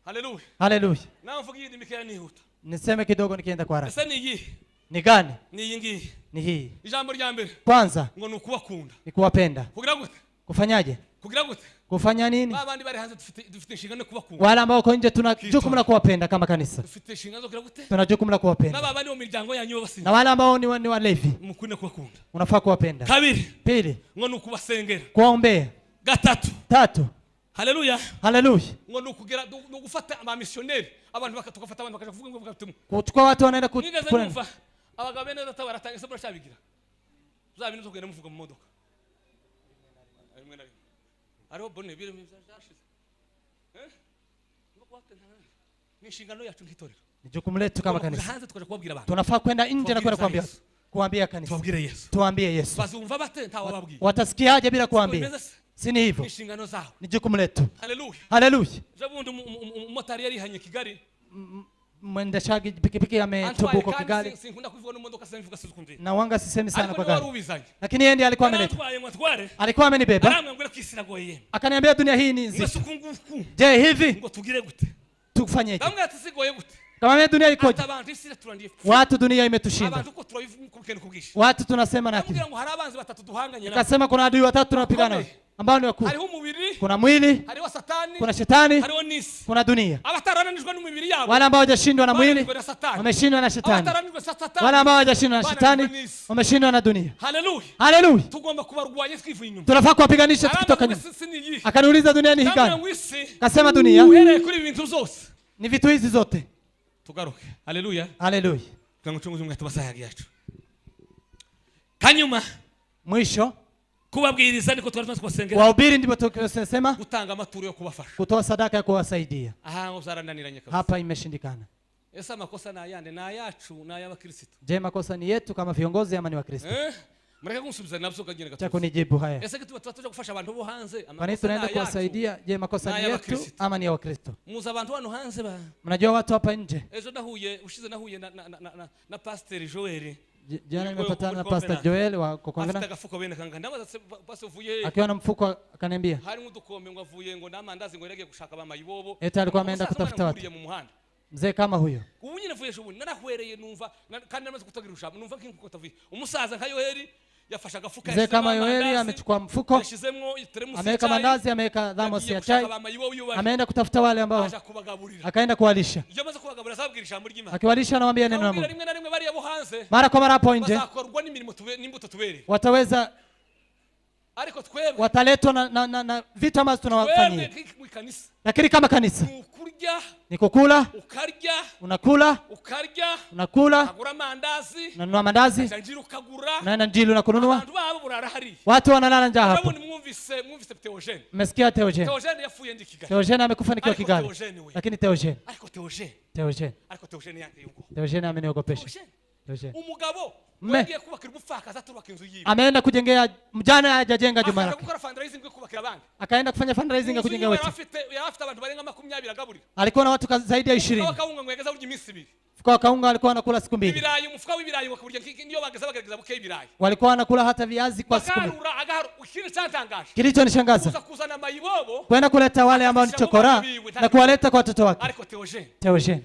Haleluya. Haleluya. Nawe mvuga iyi nimikira nihuta. Niseme kidogo nikienda kwa haraka. Ese ni iyi? Ni gani? Ni iyi ngiyi. Ni hii. Ijambo rya mbere. Kwanza ngo ni ukubakunda. Ni kuwapenda. Kugira gute? Kufanyaje? Kugira gute? Kufanya nini? Babandi bari hanze dufite inshingano yo kubakunda. Wale ambao wako nje tuna jukumu la kuwapenda kama kanisa. Dufite inshingano zo kugira gute? Tuna jukumu la kuwapenda. Na babandi mu miryango yanyu bose. Na wale ambao ni walevi. Mukune kuwakunda. Unafaa kuwapenda. Kabiri. Pili. Ngo ni ukubasengera. Kuwaombea. Gatatu. Tatu. Haleluya. Haleluya. Ngo ni ukugera no gufata ama missionnaire, abantu bakatugafata abantu bakaja kuvuga ngo bakatumwa. Kuchukua watu wanaenda kufunga. Abagabo bene data baratanga se murashabigira. Uzabintu zo kugenda muvuga mu modoka. Rimwe na rimwe. Ariho bonne bire byashize. Ni inshingano yacu nk'itorero. Ni jukumu letu kama kanisa. Hanze tukaja kubabwira abantu. Tunafaa kwenda nje na kwenda kuambia kanisa. Tuambie Yesu. Tuambie Yesu. Bazumva bate ntawe babwiye. Watasikiaje bila kuambia? Si ni hivyo? Ni inshingano zao. Ni jukumu letu. Haleluya. Haleluya. Jabundi umumotari yarihanye Kigali. Mwendeshaji pikipiki ametoka huko Kigali. Na wanga sisemi sana kwa gari. Lakini yeye ndiye alikuwa ameleta. Alikuwa amenibeba. Akaniambia dunia hii ni nzito. Je, hivi tufanyeje? Kama mimi dunia ikoje? Watu dunia imetushinda. Watu tunasema na akili. Akasema kuna adui watatu tunapigana ambao ni wakuu. Kuna mwili, kuna shetani, kuna dunia. Wale ambao hawajashindwa na mwili wameshindwa na shetani. Wale ambao hawajashindwa na shetani wameshindwa na dunia. Haleluya. Haleluya. Tunafaa kuwapiganisha tukitoka nyuma. Akaniuliza dunia ni gani? Akasema dunia ni vitu hizi zote. Tugaruke. Haleluya. Haleluya. Tunamuchunguza umwete basayaga yacu. Kanyuma mwisho kubabwiriza niko twari tumaze kubasengera. Wahubiri ndipo tukisema gutanga amaturo yo kubafasha. Kutoa sadaka ya kuwasaidia. Aha ngo zarananiranye kabisa. Hapa imeshindikana. Ese makosa na yande na yacu na y'abakristo. Je, makosa ni yetu kama viongozi ama ni Wakristo? Mureke kunsubiza nabyo kagenda gato. Cha kunijibu haya. Ese kitu tutaje gufasha abantu bo hanze amakosa tunaenda kuwasaidia? Je, makosa ni yetu ama ni ya Wakristo? Muza abantu hano hanze ba. Mnajua watu hapa nje. Ejo nahuye ushize nahuye na Pastor Joel. Jana nimepatana na Pastor Joel wa Kokongana. Afite bene kanga ndabaza basi uvuye. Akiwa na mfuko akaniambia. Hari mudukombe ngo avuye ngo namandazi ngo yarege gushaka bamayibobo. Eti alikuwa ameenda kutafuta watu. Mzee kama huyo. Ubu nyine mvuye ubu narahwereye numva kandi namaze kutagira urushamo numva nkinko tavuye. Umusaza nka Yoheri Yafashe agafuka, Mzee kama yashyizemo Yoeli amandazi, amechukua mfuko, yashyizemo iteremusi ameweka y'icyayi, mandazi, ameweka thermos yagiye ya gushaka chai, bamayibo wiwe bari, ameenda kutafuta wale ambao aja kubagaburira. Akaenda kuwalisha. Iyo amaze kubagaburira azababwira ijambo ry'Imana. Akiwalisha anawaambia neno la Akababwira Mungu. Rimwe na rimwe bariya bo hanze Mara kwa mara hapo nje bazakorwa n'imirimo n'imbuto tubereye, wataweza ariko twebwe wataletwa na vitu ambazo tunawafanyia. Twebwe mu ikanisa Lakini kama kanisa ni ukurya, ni kukula, ukarya, unakula, ukarya, unakula, ukagura amandazi, unanunua mandazi, ukaja njiri ukagura. Unaenda Njili na kununua. Abantu babo burara hariya. Watu wanalala njaa hapo. Urabona mwumvise Theogene. Mmesikia Theogene? Theogene yapfuye ndi Kigali. Theogene amekufa nikiwa Ariko Kigali. Theogene we. Lakini Theogene, Ariko Theogene, Theogene, ariko Theogene yanteye ubwoba. Theogene ameniogopesha. Theogene. Theogene. Umugabo Mme. wagiye kubakira umupfakazi aturubaka inzu yiwe. Ameenda kujengea mjane, hajajenga jumba Akaja lake. Gukora fundraising yo kubakira abandi. Akaenda kufanya fundraising ya Inzu kujenga yiwe wetu. Yari afite abantu barenga 20 agaburira. Alikuwa na watu zaidi ya 20. Umufuka w'akawunga ngo yageze awurya iminsi 2. Mfuko wa kaunga alikuwa anakula siku 2. Ibirayi, umufuka w'ibirayi bakaburya niyo bageze bagerageza buke ibirayi. Walikuwa wanakula hata viazi kwa siku 2. Bakarura agaharu ikintu cyantangaje. Kilichonishangaza Kuza kuzana amayibobo kwenda kuleta wale ambao ni chokora na kuwaleta kwa watoto wake. Ariko Theogene, Theogene,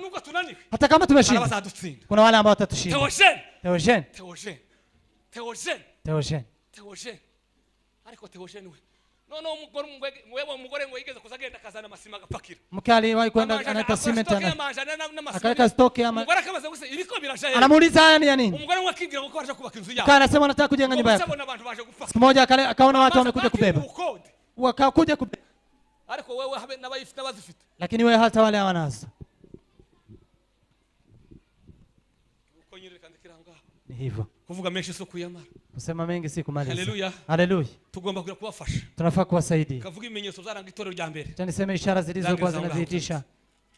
nubwo tunaniwe, hata kama hari tumeshinda, abazadutsinda. Kuna wale ambao watatushinda. Theogene, Theogene, Theogene, Theogene, Theogene. Theogene. Ariko Theogene we noneho umugore wewe umugore ngo yigeze kuza agenda akazana amasima agapakira. Mke aliwahi kwenda Amajana, analeta akora cement stock y'amajana n'amasima. Akaweka stock ya Umugore akabaza ngo se ibiko biraja he? Anamuuliza haya ni ya nini? Umugore we akibwira ngo ko baje kubaka inzu yabo. Kana anasema anataka kujenga nyumba yake. Abona abantu baje gupfa. Siku moja akaona watu Maze wamekuja kubeba. ubukode. Wakakuja kubeba. Ariko wewe habe n'abayifite n'abazifite. Lakini wewe hata wale hawanazo. Uko nyine reka ndekere aho ngaho. Ni hivyo. Kuvuga menshi si ukuyamara. Kusema mengi si kumaliza. Haleluya. Haleluya. Tugomba kugira kubafasha. Tunafaa kuwasaidia. Kavuga ibimenyetso byaranga itorero rya mbere. Acha niseme ishara zilizokuwa Zangu zinadhihirisha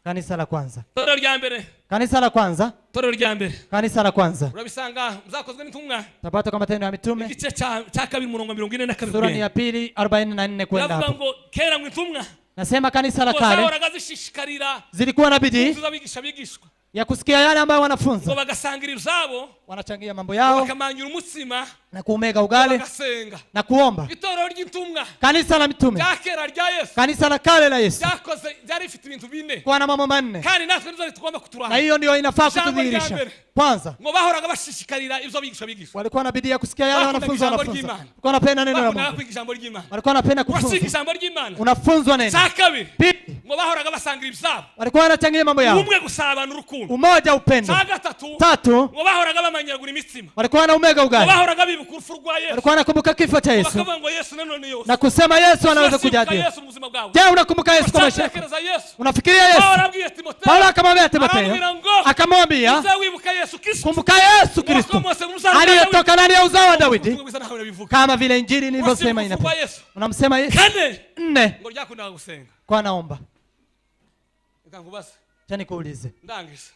kanisa la kwanza. Itorero rya mbere. Kanisa la kwanza. Itorero rya mbere. Kanisa la kwanza. Urabisanga muzakozwe n'intumwa. Tapata kwa Matendo ya Mitume. Igice cha kabiri umurongo 42. Sura ni ya pili 44 kwenda Biravuga hapo. Ngo kera ngo intumwa Nasema kanisa la ngo kale zahoraga zishishikarira zilikuwa na bidii kuzuza abigisha bigishwa ya kusikia yale ambayo ngo wanafunza. Bagasangira ibyabo, Wanachangia mambo yao bakamanyura umutsima, na kuumega ugali bagasenga. Na kuomba. Itorero ry'intumwa Kanisa la mitume, rya kera rya Yesu kanisa la kale la Yesu ryakoze ryari rifite ibintu bine, kuwa na mambo manne, kandi natwe nizo tugomba na kuturanga. Hiyo ndio inafaa Jambo lya kutudhihirisha. Mbere. Kwanza Ngo bahoraga bashishikarira ibyo abigisha bigishwa. Walikuwa na bidii ya kusikia yale Bakundaga wanafunzi ijambo wanafunza, ry'Imana. walikuwa wanapenda neno la Bakundaga Mungu, kwiga ijambo ry'Imana. Walikuwa wanapenda Urasiga kufunza. Ijambo ry'Imana. Unafunzwa neno. Cya kabiri, Pili, ngo bahoraga basangira ibyabo. Walikuwa wanachangia mambo yao, Ubumwe, gusabana, urukundo. Umoja, upendo. Cya gatatu, Tatu, ngo bahoraga bamanyagura imitsima. Walikuwa wanaumega Ngo ugali, bahoraga bibuka urupfu rwa Yesu, walikuwa wanakumbuka kifo cha Yesu bakavuga ngo Yesu nanone yose na kusema Yesu anaweza Urasibuka kuja. Yesu mu buzima bwawe. Je, unakumbuka Yesu kwa maisha yako? Uracyatekereza Yesu? Unafikiria Yesu? Pawulo abwiye Timoteyo, Paulo akamwambia Timotheo, aramubwira ngo akamwambia, uze wibuka Yesu Kristo kumbuka Yesu Kristo wakomotse mu muzao wa aliyetoka ndani ya uzao wa Dawidi, Ubutumwa bwiza nawe urabivuga. Kama vile Injili nilivyosema. Urasibuka urupfu rwa Inapenda. Yesu. Unamsema Yesu. Kane, Nne, ngo ryakundaga gusenga. Kwa naomba. Reka nkubaze. Acha nikuulize Ndangiza.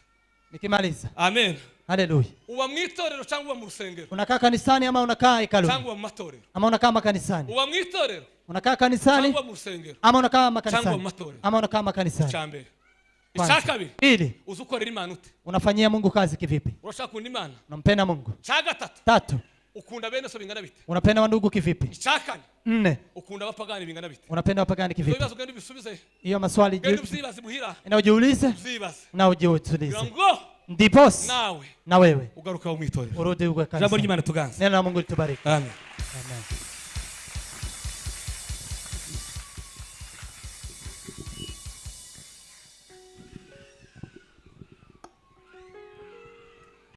Nikimaliza. Amen. Haleluya. Uba mu itorero cyangwa uba mu rusengero? Unakaa kanisani ama unakaa hekaluni? Cyangwa uba mu matorero? Ama unakaa makanisani? Uba mu itorero Unakaa kanisani cyangwa mu rusengero ama unakaa cyangwa makanisani mu matorero? Ama unakaa makanisani? Icya mbere. Kwanza. Icya kabiri, Pili, uzi ukorera Imana ute? Unafanyia Mungu kazi kivipi? Urashaka kunda Imana? Unampenda Mungu? Icya gatatu, Tatu, ukunda bene so bingana bite? Unapenda wandugu kivipi? Icya kane, Nne, ukunda abapagani bingana bite? Unapenda wapagani Ibyo kivipi? bibazo ugenda ubisubize. Hiyo maswali Ugenda ubyibaze muhira. Na ujiulize Ubyibaze na ujiulize, kugira ngo ndiposa nawe na wewe ugaruka mu itorero. Urudi uwe Ijambo kanisa. ry'Imana tuganze. Neno la Mungu litubariki. Amen. Amen.